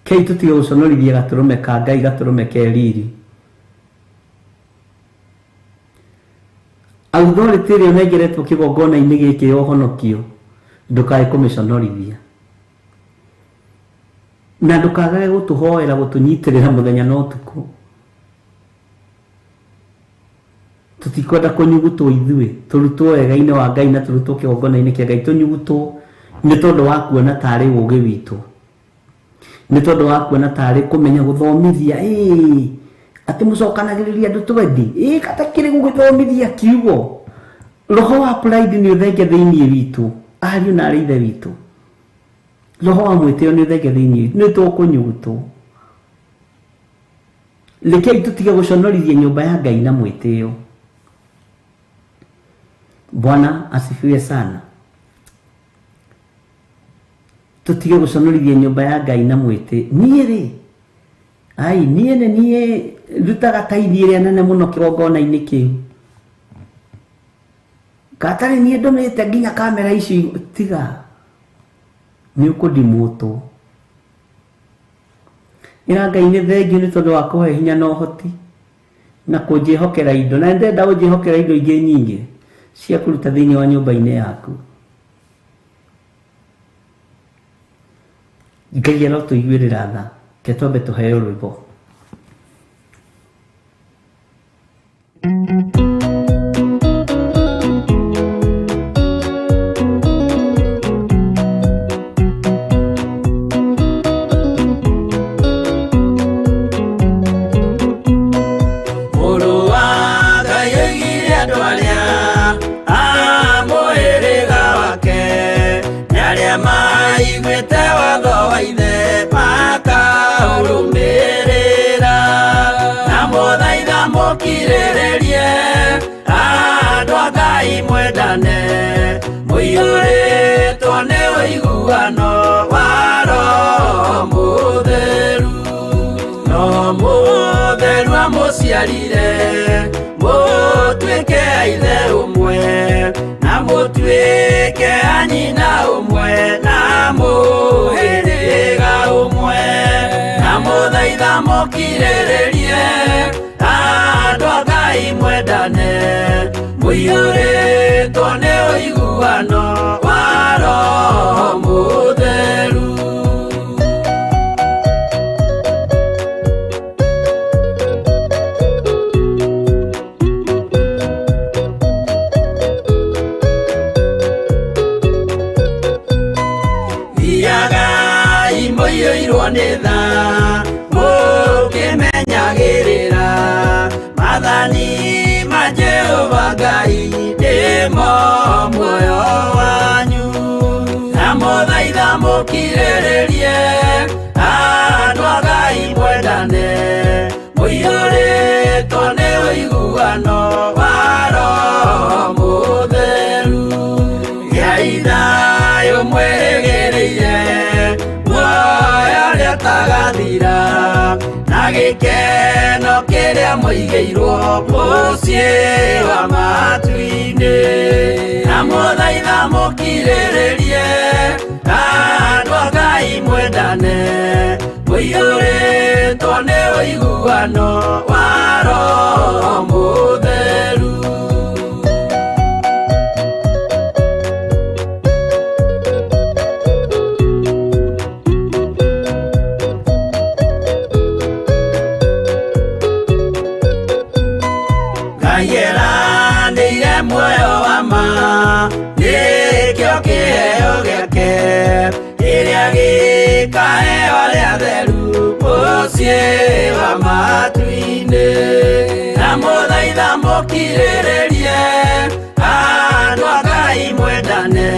Rekei tũtige gũconorithia gatũrũme ka Ngai, gatũrũme ke riri. Authority ĩrĩa ũnengeretwo kĩgongona-inĩ gĩkĩ ya ũhonokio, ndũkae kũmĩconorithia, na ndũkagage gũtũhoera gũtũnyitĩrĩra mũthenya na ũtukũ. Tũtikwenda kũnyugutwo ithuĩ, tũrutwo wega-inĩ wa Ngai na tũrutwo kĩgongona-inĩ kĩa Ngai, tũnyugutwo nĩ tondũ wa kuona tarĩ ũũgĩ witũ, nĩ tondũ wa kuona tarĩ kũmenya gũthomithia. Atĩ mũcokanagĩrĩria andũ twendi, katakĩrĩ gũgĩthomithia kiugo. Roho wa pride nĩ ũthenge thĩinĩ witũ, ariũ na arĩ ithe witũ. Roho wa mwĩtĩo nĩ ũthenge thĩinĩ witũ, nĩ tũkũnyugutwo. Rekei tũtige gũconorithia nyũmba ya Ngai na mwĩtĩo. Bwana asifiwe sana. Tũtige gũconorithia nyũmba ya Ngai na mwĩtĩ. Niĩ rĩ, ai niĩ nĩ niĩ rutaga taithi ĩrĩa nene mũno kĩgongona-inĩ kĩu, gatarĩ niĩ ndũmĩte nginya kamera ici. Tiga, nĩ ũkũndimũtwo. Ĩra Ngai nĩ thengiũ nĩ tondũ wa kũhe hinya na ũhoti na kũnjĩhokera indo, na ndenda ũnjĩhokera indo ingĩ nyingĩ cia kũruta thĩinĩ wa nyũmba-inĩ yaku. Ngai arotũiguĩrĩra tha. Ke twambe tũheo rwĩmbo. Mũrũ wa Ngai oigire andũ arĩa a mũhĩrĩga wake, nĩ arĩa maiguĩte watho wa ithe makaũrũmĩrĩra. Na mũthaitha mũkirĩrĩrie, andũ a Ngai mwendane, mũiyũrĩtwo nĩ ũiguano wa Roho Mũtheru. No mũtheru amũciarire, mũtuĩke a ithe ũmwe, na mũtuĩke a nyina ũmwe, na mũhĩrĩga ũmwe. Na mũthaitha mũkirĩrĩrie, andũ a Ngai mwendane, mũiyũrĩtwo nĩ ũiguano wa Roho Mũtheru. Thiagai mũiyũirwo nĩ tha, mũkĩmenyagĩrĩra maathani ma Jehova Ngai, nĩmo muoyo wanyu. Na mũthaitha mũkirĩrĩrie, andũ a Ngai mwendane, mũiyũrĩtwo nĩ ũiguano ũiguano wa Roho Mũtheru. Gĩai thayũ mwĩrĩgĩrĩire muoyo ũrĩa ũtagathira, na gĩkeno kĩrĩa mũigĩirwo mũciĩ wa matu-inĩ. Na mũthaitha mũkirĩrĩrie, andũ a Ngai mwendane, mũiyũrĩtwo nĩ ũiguano wa Roho Mũtheru. Ngai eranĩire muoyo wa ma, nĩkĩo kĩheo gĩake kĩrĩa gĩkaheo arĩa atheru mũciĩ wa matu-inĩ. Na mũthaitha mũkirĩrĩrie, andũ a Ngai mwendane,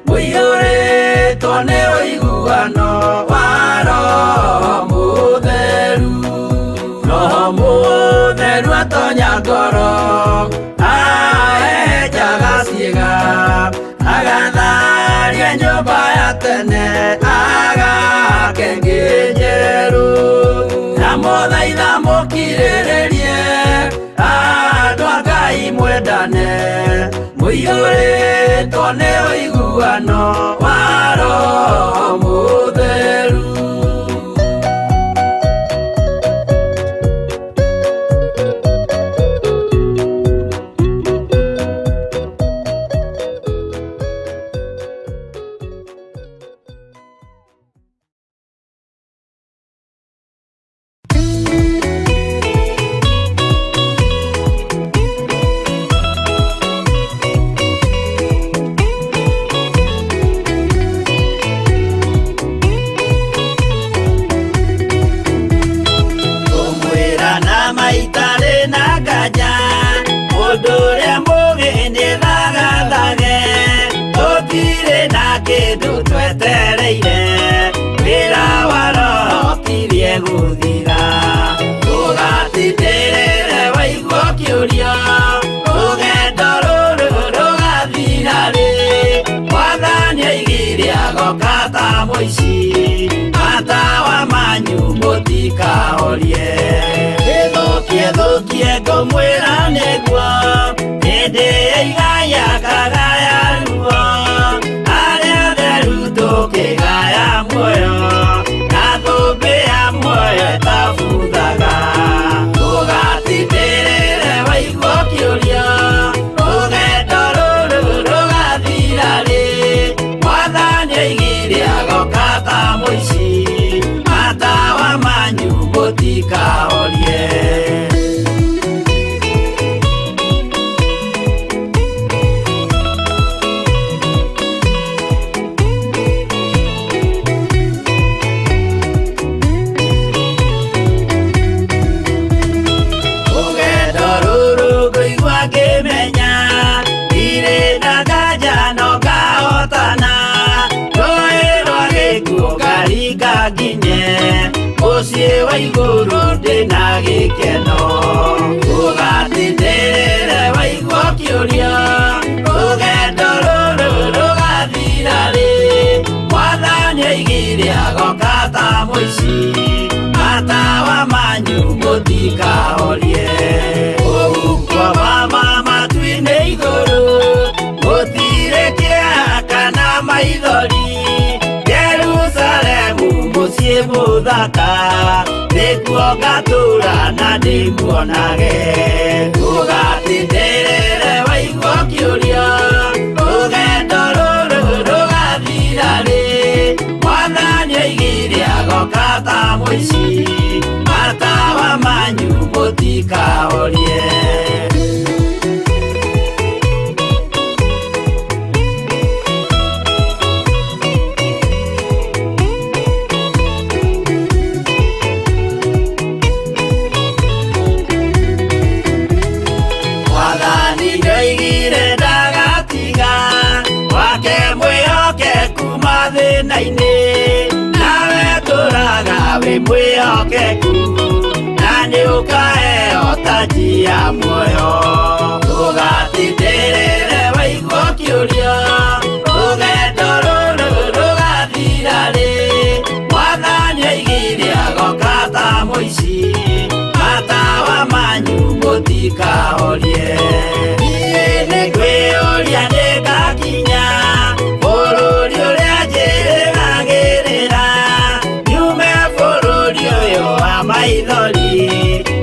mũiyũrĩtwo nĩ ũiguano wa Roho Mũtheru. Roho Mũtheru atonya ngoro, ahehenjaga ciĩga, agatharia nyũmba ya tene, agake ĩngĩ njerũ. Na mũthaitha mũkirĩrĩrie, andũ a Ngai mwendane, mũiyũrĩtwo nĩ ũiguano wa Roho Mũtheru. Ngũmwĩra na maitarĩ na nganja, mũndũ ũrĩa mũũgĩ nĩthagathage, tũtirĩ na kĩndũ twetereire, wĩra wa Roho ũkirie gũthira. Ndũgatindĩrĩre waigua ũkĩũria, rũgendo rũrũ rũgathira rĩ? Mwathani oigire agoka ta mũici, matawa manyu mũtikahorie. Ĩthũkie thũkie ngũmwĩra nĩguo, hĩndĩ ĩigaya kagaya ruo, arĩa atheru tũkĩgaya muoyo, na thũmbĩ ya muoyo ĩtabuthaga. Ndũgatindĩrĩre waigua ũkĩũria, rũgendo rũrũ rũgathira rĩ? Mwathani oigire agoka ta mũici, matawa manyu mũtikahorie. Rũgendo rũrũ ngũigua ngĩmenya, ndirĩ na nganja no ngahotana, rũĩ rwa gĩkuũ ngaringa nginye, mũciĩ wa igũrũ ndĩna gĩkeno. Ndũgatindĩrĩre waigua ũkĩũria, rũgendo rũrũ rũgathira rĩ? Mwathani oigire agoka ta mũici, matawa manyu mũtikahorie. Ũhuko wa matu-inĩ igũrũ, gũtirĩ kĩeha kana maithori, Jerusalemu mũciĩ mũthaka, nĩkuo ngatũũra na ndĩmuonage. Ndũgatindĩrĩre waigua ũkĩũria, rũgendo rũrũ rũgathira rĩ? Mwathani oigire agoka ta mũici, matawa manyu mũtikahorie. Mwathani nĩoigire ndagatiga, wake mwĩhokeku mathĩna-inĩ, nawe tũraga wĩ mwĩhokeku, na nĩũkaheo taji ya Muoyo Ndũgatindĩrĩre waigua ũkĩũria Rũgendo rũrũ rũgathira rĩ Mwathani oigire agoka ta mũici Matawa manyu mũtikahorie Niĩ nĩngwĩyũria nĩngakinya Bũrũri ũrĩa njĩrĩgagĩrĩra Nyume bũrũri ũyũ wa maithori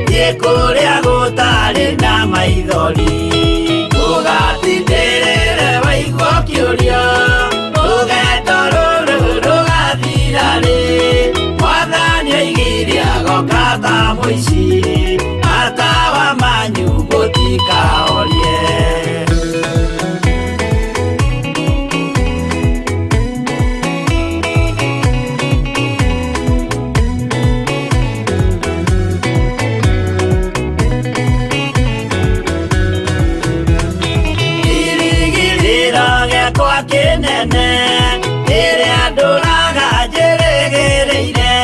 Thiĩ kũrĩa gũtarĩ na maithori Ndũgatindĩrĩre waigua ũkĩũria Rũgendo rũrũ rũgathira rĩ Mwathani oigire agoka ta mũici Matawa manyu mũtikahorie Kirigirĩro gĩakwa kĩnene Kĩrĩa ndũraga njĩrĩgĩrĩire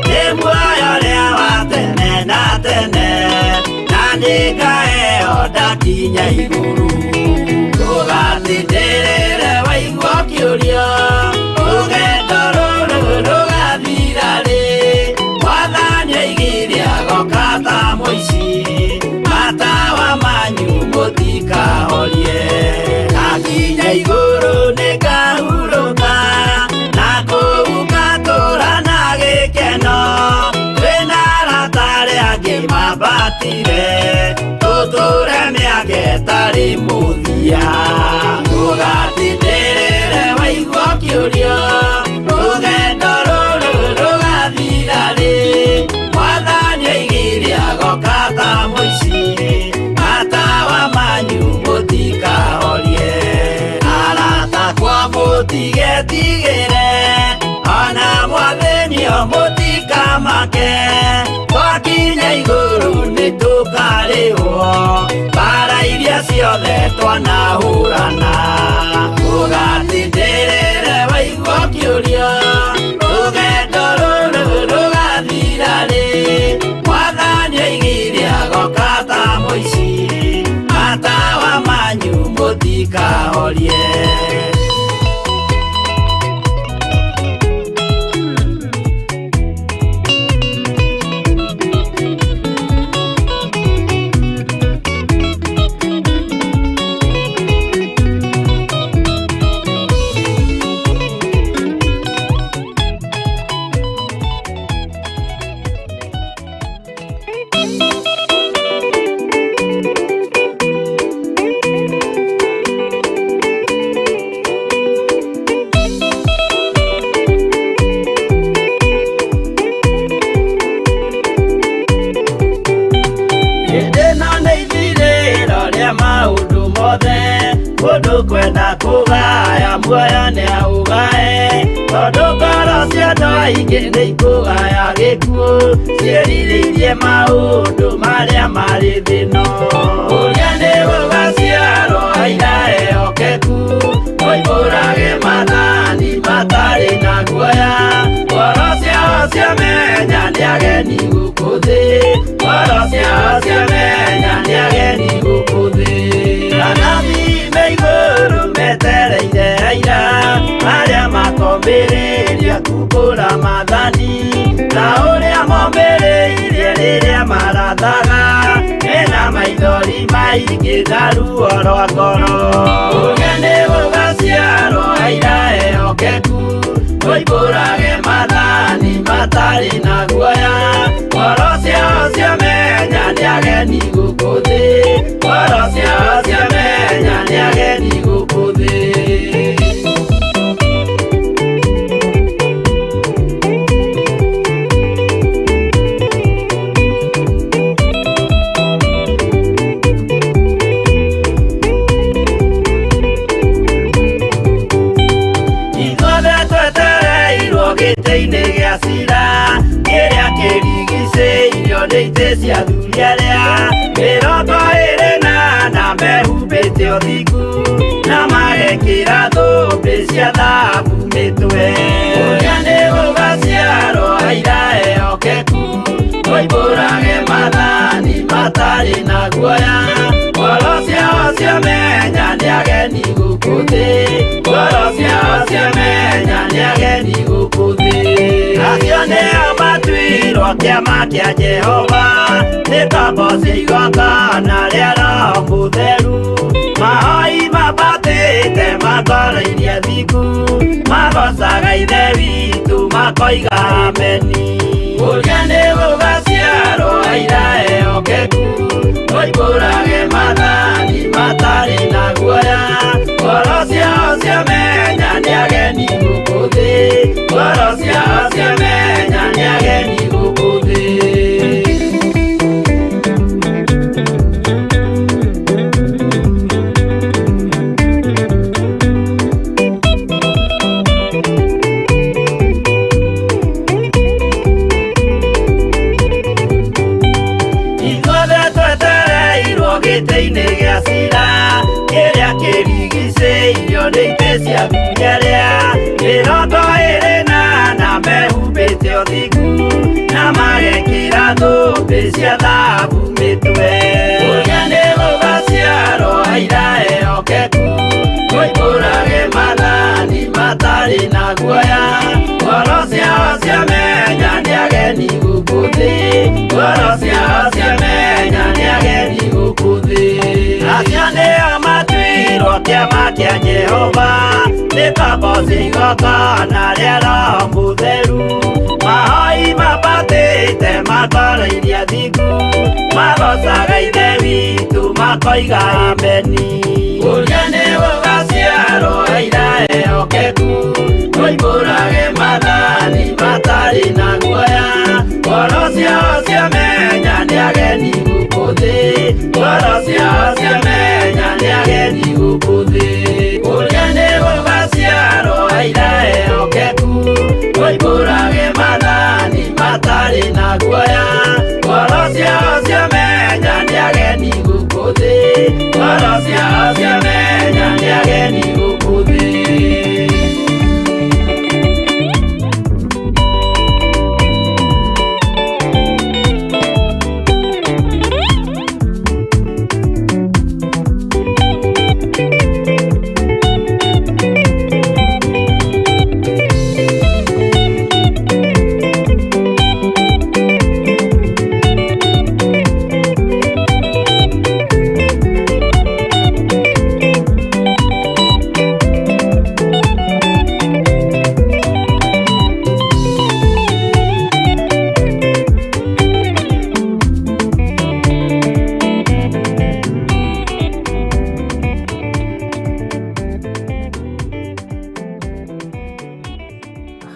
Nĩ muoyo ũrĩa wa tene na tene Na nĩngaheo ndakinya igũrũ Ndũgatindĩrĩre waigua ũkĩũria Rũgendo rũrũ rũgathira rĩ Mwathani oigire agoka ta mũici Matawa manyu mũtikahorie Ndakinya igũrũ nĩngahurũka Na kũu ngatũũra na gĩkeno Twĩna arata arĩa angĩ mambatire Tũtũũre mĩaka ĩtarĩ mũthia Ndũgatindĩrĩre waigua ũkĩũria Rũgendo rũrũ rũgathira rĩ Mwathani oigire agoka ta mũici Matawa manyu mũtikahorie Arata akwa mũtigetigĩre Ona mwathĩnio mũtikamake Twakinya igũrũ nĩtũkarĩhwo Mbara iria ciothe twanahũrana Ndũgatindĩrĩre waigua ũkĩũria Rũgendo rũrũ rũgathira rĩ Mwathani oigire agoka ta mũici Matawa manyu mũtikahorie Hĩndĩ ĩno nĩ ithirĩro rĩa maũndũ mothe Mũndũ kwenda kũgaya muoyo nĩaũgae Tondũ ngoro cia andũ aingĩ nĩikũgaya gĩkuũ Ciĩrirĩirie maũndũ marĩa marĩ thĩ ĩno Ũrĩa nĩ gũgaciarwo aira ehokeku Moimbũrage maathani matarĩ na guoya Ngoro ciao ciamenya nĩ ageni gũkũ thĩ Ngoro ciao ciamenya nĩ ageni gũkũ thĩ Anabii me igũrũ metereire aira Arĩa makombĩrĩria kumbũra maathani Ta ũrĩa mombĩrĩirie rĩrĩa marathaga Mena maithori maingĩ na ruo rwa ngoro Ũrĩa nĩ gũgaciarwo aira ehokeku Moimbũrage maathani matarĩ na guoya Ngoro ciao ciamenya nĩ ageni gũkũ thĩ Ngoro ciao ciamenya nĩ ageni gũkũ thĩ Ithuothe twetereirwo gĩtĩ-inĩ gĩa cira Kĩrĩa kĩrigicĩirio nĩ itĩ cia athuri arĩa 24 mehumbĩte ũthingu Na magekĩra thũmbĩ cia thahabu mĩtwe Ũrĩa nĩ gũgaciarwo aira ehokeku Moimbũrage maathani matarĩ na guoya. ageni gũkũ thĩ, ngoro ciao ciamenya nĩ ageni gũkũ thĩ. Acio nĩo matuirwo kĩama kĩa Jehova, nĩ ngombo cia igongona rĩa Roho Mũtheru. Mahoi mambatĩte makoro-inĩ thingu, magocaga Ithe witũ makoiga ameni. Ũrĩa nĩ gũgaciarwo aira ehokeku, moimbũrage maathani matarĩ na guoya. Ngoro ciao ciamenya nĩ ageni gũkũ thĩ, ngoro ciao ciamenya nĩ ageni gũkũ thĩ. Ithuothe twetereirwo gĩtĩ-inĩ gĩa cira, kĩrĩa kĩrigicĩirio nĩ itĩ cia ngunyeria. Mĩrongo ĩrĩ na ana mehumbĩte ũthingu, na magekĩra thũmbĩ cia thahabu mĩtwe. Ũrĩa nĩ gũgaciarwo aira ehokeku, moimbũrage maathani matarĩ na guoya. Ngoro ciao ciamenya nĩ ageni gũkũ thĩ, ngoro ciao ciamenya nĩ ageni gũkũ thĩ. Acio nĩo matuirwo kĩama kĩa Jehova, nĩ ngombo cia igongona rĩa Roho Mũtheru. Mahoi mambatĩte makoro-inĩ athingu, magocaga Ithe witũ makoiga ameni. Ũrĩa nĩ gũgaciarwo aira ehokeku, moimbũrage maathani matarĩ na guoya. Ngoro ciao ciamenya nĩ ageni gũkũ thĩ, ngoro ciao ciamenya nĩ ageni gũkũ thĩ. Ũrĩa nĩ gũgaciarwo aira ehokeku, moimbũrage maathani matarĩ na guoya. Ngoro ciao ciamenya nĩ ageni gũkũ thĩ, ngoro ciao ciamenya nĩ ageni gũkũ thĩ.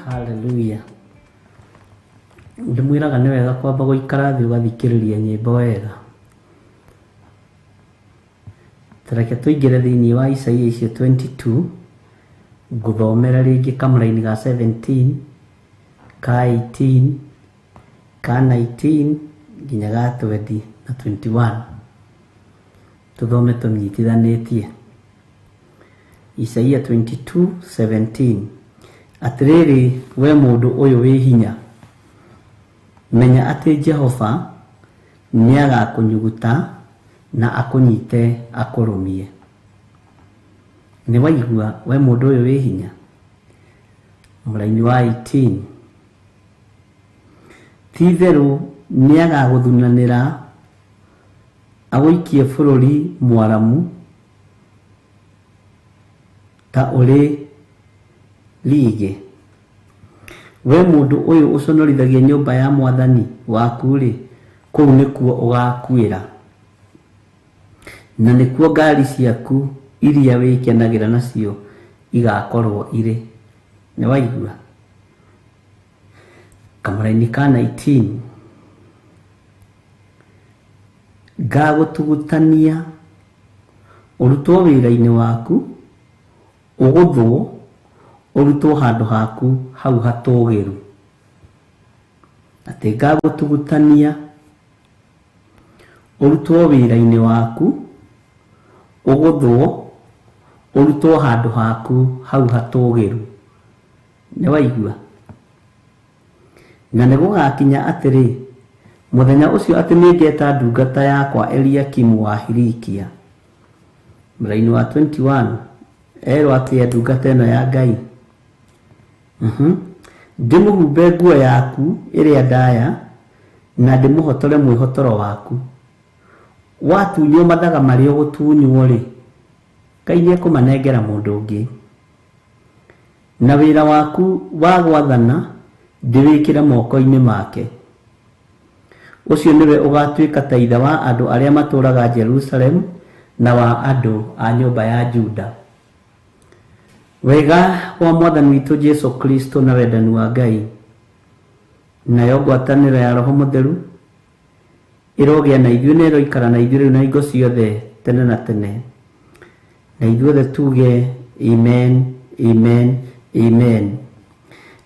Haleluya. Ndĩmwĩraga nĩ wega kwamba gũikara thĩ ũgathikĩrĩria nyĩmbo wega. Tareke tũingĩre thĩinĩ wa Isaia icio 22, ngũthomera rĩngĩ kamũraini ga 17, ka 18, ka 19 nginya ga 20 na 21. Tũthome tũnyitithanĩtie. Isaia 22:17. Atĩrĩrĩ we mũndũ ũyũ wĩ hinya, menya atĩ Jehova nĩagakũnyuguta na akũnyite akũrũmie. Nĩ waigua we mũndũ ũyũ wĩ hinya? Mũraini wa 18. Ti-itherũ nĩagagũthunanĩra agũikie bũrũri mwaramu ta ũrĩ rigĩ. We mũndũ ũyũ ũconorithagia nyũmba ya mwathani waku-rĩ, kũu nĩkuo ũgakuĩra, na nĩkuo ngari ciaku iria wĩkenagĩra nacio igakorwo irĩ. Nĩ waigua? Kamũraini ka 19. Ngagũtugutania ũrutwo wĩra-inĩ waku, ũgũthwo ũrutwo handũ haku hau hatũũgĩru. Atĩ ngagũtugutania ũrutwo wĩra-inĩ waku, ũgũthwo ũrutwo handũ haku hau hatũũgĩru. Nĩ waigua? Na nĩ gũgakinya atĩrĩ, mũthenya ũcio atĩ nĩngeta ndungata yakwa Eliakimu wa Hilikia, Mũraini wa 21 erwo atĩa ndungata ĩno ya Ngai? Ndĩmũhumbe nguo yaku ĩrĩa ndaya na ndĩmũhotore mwĩhotoro waku. Watunywo mathaga marĩa ũgũtunywo rĩ, Ngai nĩekũmanengera mũndũ ũngĩ. Na wĩra waku wa gwathana ndĩwĩkĩre moko-inĩ make. Ũcio nĩwe ũgatuĩka ta ithe wa andũ arĩa matũũraga Jerusalemu na wa andũ a nyũmba ya Juda. Wega wa Mwathani witũ Jesu Kristo na wendani wa Ngai nayo ngwatanĩro ya Roho Mũtheru ĩrogĩa na ithuĩ na ĩroikara na ithuĩ rĩu na hingo ciothe tene na tene. Na ithuothe tuge amen, amen, amen.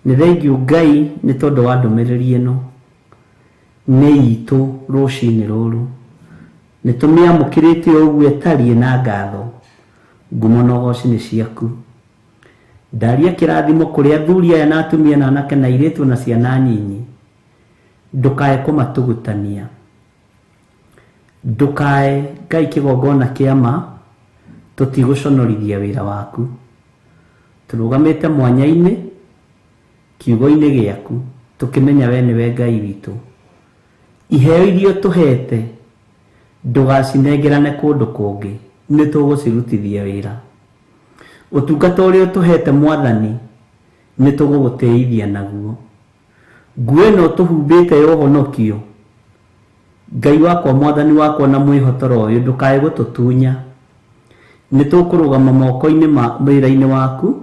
Nĩ thengiũ Ngai nĩ tondũ wa ndũmĩrĩri ĩno nĩ itũ rũcinĩ rũrũ. Nĩ tũmĩamũkĩrĩte o ũguo ĩtariĩ na ngatho. Ngumo na ũgoci nĩ ciaku. Ndaria kĩrathimo kũrĩ athuri aya na atumia na anake na airĩtu na ciana nyinyi. Ndũkae kũmatugutania. Ndũkae Ngai kĩgongona kĩa ma tũtigũconorithia wĩra waku. Tũrũgamĩte mwanya-inĩ kiugo-inĩ gĩaku tũkĩmenya we nĩwe Ngai witũ. Iheo iria ũtũhete ndũgacinengerane kũndũ kũngĩ, nĩ tũgũcirutithia wĩra. Ũtungata ũrĩa ũtũhete Mwathani nĩ tũgũgũtĩithia naguo. Nguo ĩno ũtũhumbĩte ya ũhonokio, Ngai wakwa Mwathani wakwa na mwĩhotoro ũyũ ndũkae gũtũtunya. Nĩ tũkũrũgama moko-inĩ ma wĩra-inĩ waku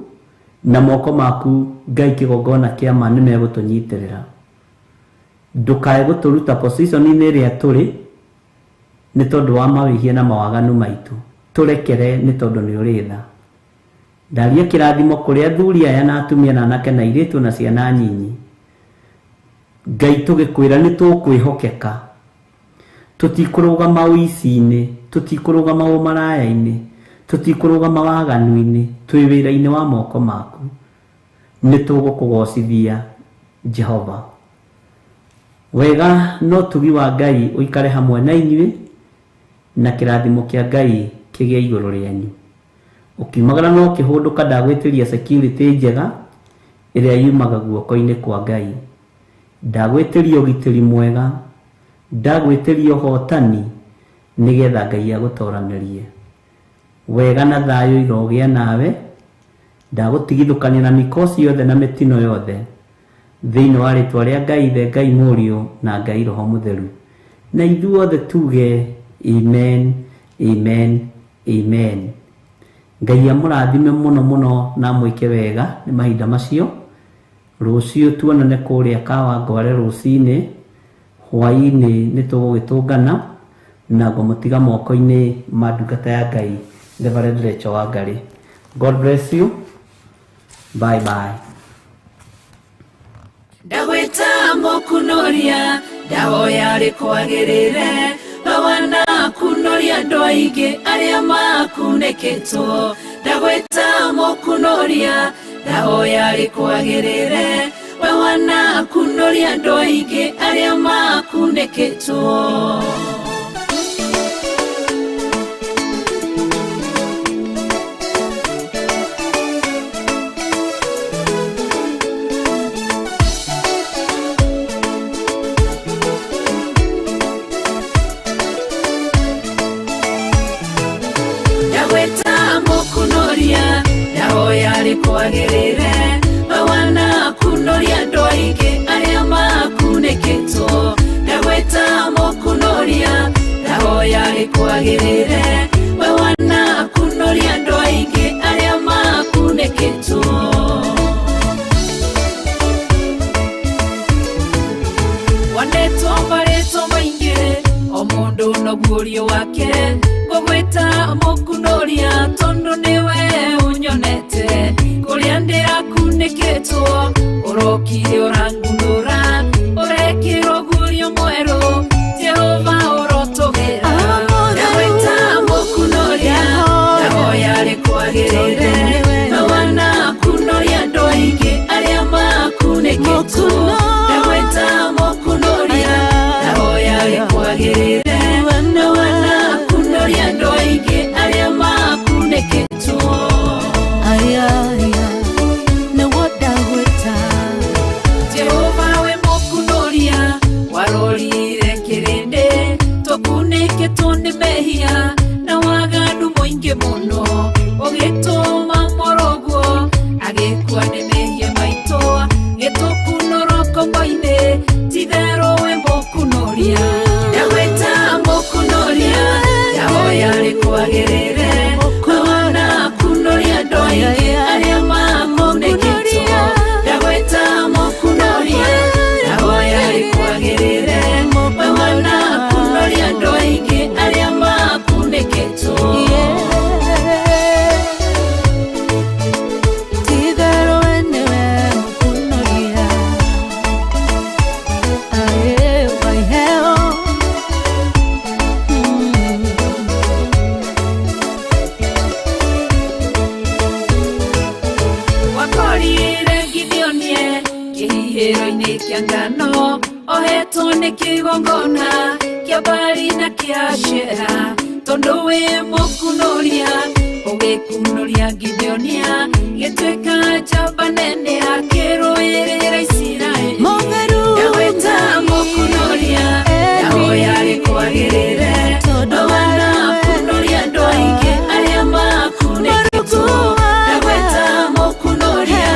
na moko maku Ngai kĩgongona kĩa ma nĩ megũtũnyitĩrĩra. Ndũkae gũtũruta position-inĩ ĩrĩa tũrĩ nĩ tondũ wa mawĩhia na mawaganu maitũ. Tũrekere nĩ tondũ nĩ ũrĩ tha. Ndaria kĩrathimo kũrĩ athuri aya na atumia na anake na airĩtu na ciana nyinyi. Ngai tũgĩkwĩra nĩ tũkwĩhokeka. Tũtikũrũgama ũici-inĩ, tũtikũrũgama ũmaraya-inĩ, tũtikũrũgama waganu-inĩ, twĩ wĩra-inĩ wa moko maku. Nĩ tũgũkũgocithia Jehova. Wega no ũtugi wa Ngai ũikare hamwe na inyuĩ na kĩrathimo kĩa Ngai kĩgĩe igũrũ rĩanyu. Ũkiumagara no ũkĩhũndũka ndagwĩtĩria security njega ĩrĩa yumaga guoko-inĩ kwa Ngai. Ndagwĩtĩria ũgitĩri mwega, ndagwĩtĩria ũhotani nĩgetha Ngai agũtoranĩrie. Wega na thayũ irogĩa nawe, ndagũtigithũkania na mĩkosi yothe na mĩtino yothe thĩinĩ wa rĩtwa rĩa Ngai Ithe, Ngai Mũriũ na Ngai Roho Mũtheru. Na ithuothe tuge amen, amen, amen. Ngai amũrathime mũno mũno na amwĩke wega nĩ mahinda macio. Rũciũ tuonane kũrĩa Kawangware rũcinĩ, hwaĩ-inĩ nĩ tũgũgĩtũngana na ngũmũtiga moko-inĩ ma ndungata ya Ngai Reverend Rachel Wangari. God bless you. Bye bye. Ndagwĩta mũkunoria ndahoya rĩkwagĩrĩre bawana kunoria andũ aingĩ arĩa makunĩkĩtwo. Ndagwĩta mũkunoria ndahoya rĩkwagĩrĩre bawana kunoria andũ aingĩ arĩa makunĩkĩtwo. Ndagwĩta mũkunoria ndahoya rĩkwagĩrĩre bawana kunoria andũ aingĩ arĩa makunĩkĩtwo. Ndagwĩta mũkunoria ndahoya rĩkwagĩrĩre bawana kunoria andũ aingĩ arĩa makunĩkĩtwo. Wanetwo marĩtwa maingĩ o mũndũ na guũrio wake, ngũgwĩta mũkunoria tondũ nĩwe ũnyonete. Kũrĩa ndĩrakunĩkĩtwo ũrokire ũrangunũra, ũrekĩrwo guũrio mwerũ Jehova ũrotũgĩra. Ndagwĩta mũkunoria ndahoya rĩkwagĩrĩre bawana kunoria andũ aingĩ arĩa makunĩkĩtwo. Ndagwĩta mũkunoria ndahoya rĩkwagĩrĩre bawana kunoria andũ aingĩ arĩa makunĩkĩtwo. Kĩa ngano ohetwo nĩ kĩgongona kĩa Bali na kĩa Ashera tondũ wĩ mũkunũria ũgĩkunũria Gideonia gĩtuĩka njamba nene akĩrũĩrĩra Isiraeli. Mũtheru Ndagwĩta mũkunũria ndahoya rĩkwagĩrĩre Tondũ wanakunũria andũ aingĩ arĩa makunĩkĩtwo. Ndagwĩta mũkunũria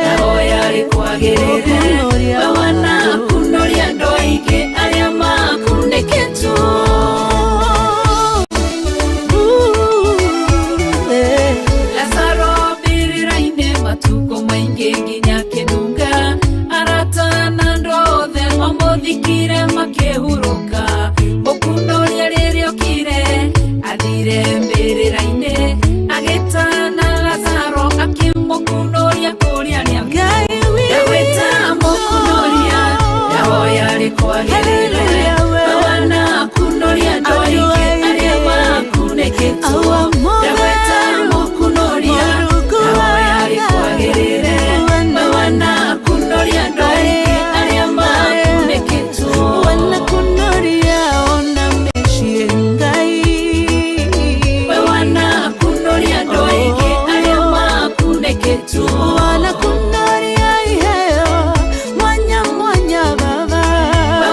ndahoya rĩkwagĩrĩre wanakunũria andũ aingĩ arĩa makunĩkĩtwo. Lazaro mbĩrĩra-inĩ matukũ maingĩ nginya kĩnunga arata na andũ othe mamũthikire makĩhurũka. Mũkunũria rĩrĩa okire athire mbĩrĩra-inĩ agĩtana Lazaro akĩmũkunũria kũrĩa arĩa Ngai Ndagwĩta mũkunũria ndahoya rĩkwagĩrĩre wanakunũria andũ aingĩ arĩa makunĩkĩtwo. Ndagwĩta mũkunũria ndahoya rĩkwagĩrĩre wanakunũria andũ aingĩ arĩa makunĩkĩtwo. Wanakunuria ona mĩciĩ Ngai Wanakunũria andũ aingĩ arĩa makunĩkĩtwo. Wanakunuria iheo mwanya mwanya baba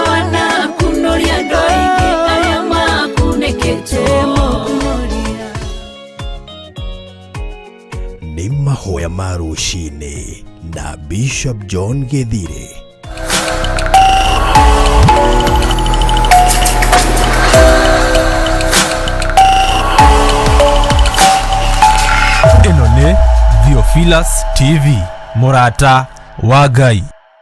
Wanakunũria andũ aingĩ arĩa makunĩkĩtwo. Mũkunuria Nĩ mahoya ma rũcinĩ na Bishop John Gĩthire. Ĩno nĩ Theophilus TV, mũrata wa Ngai.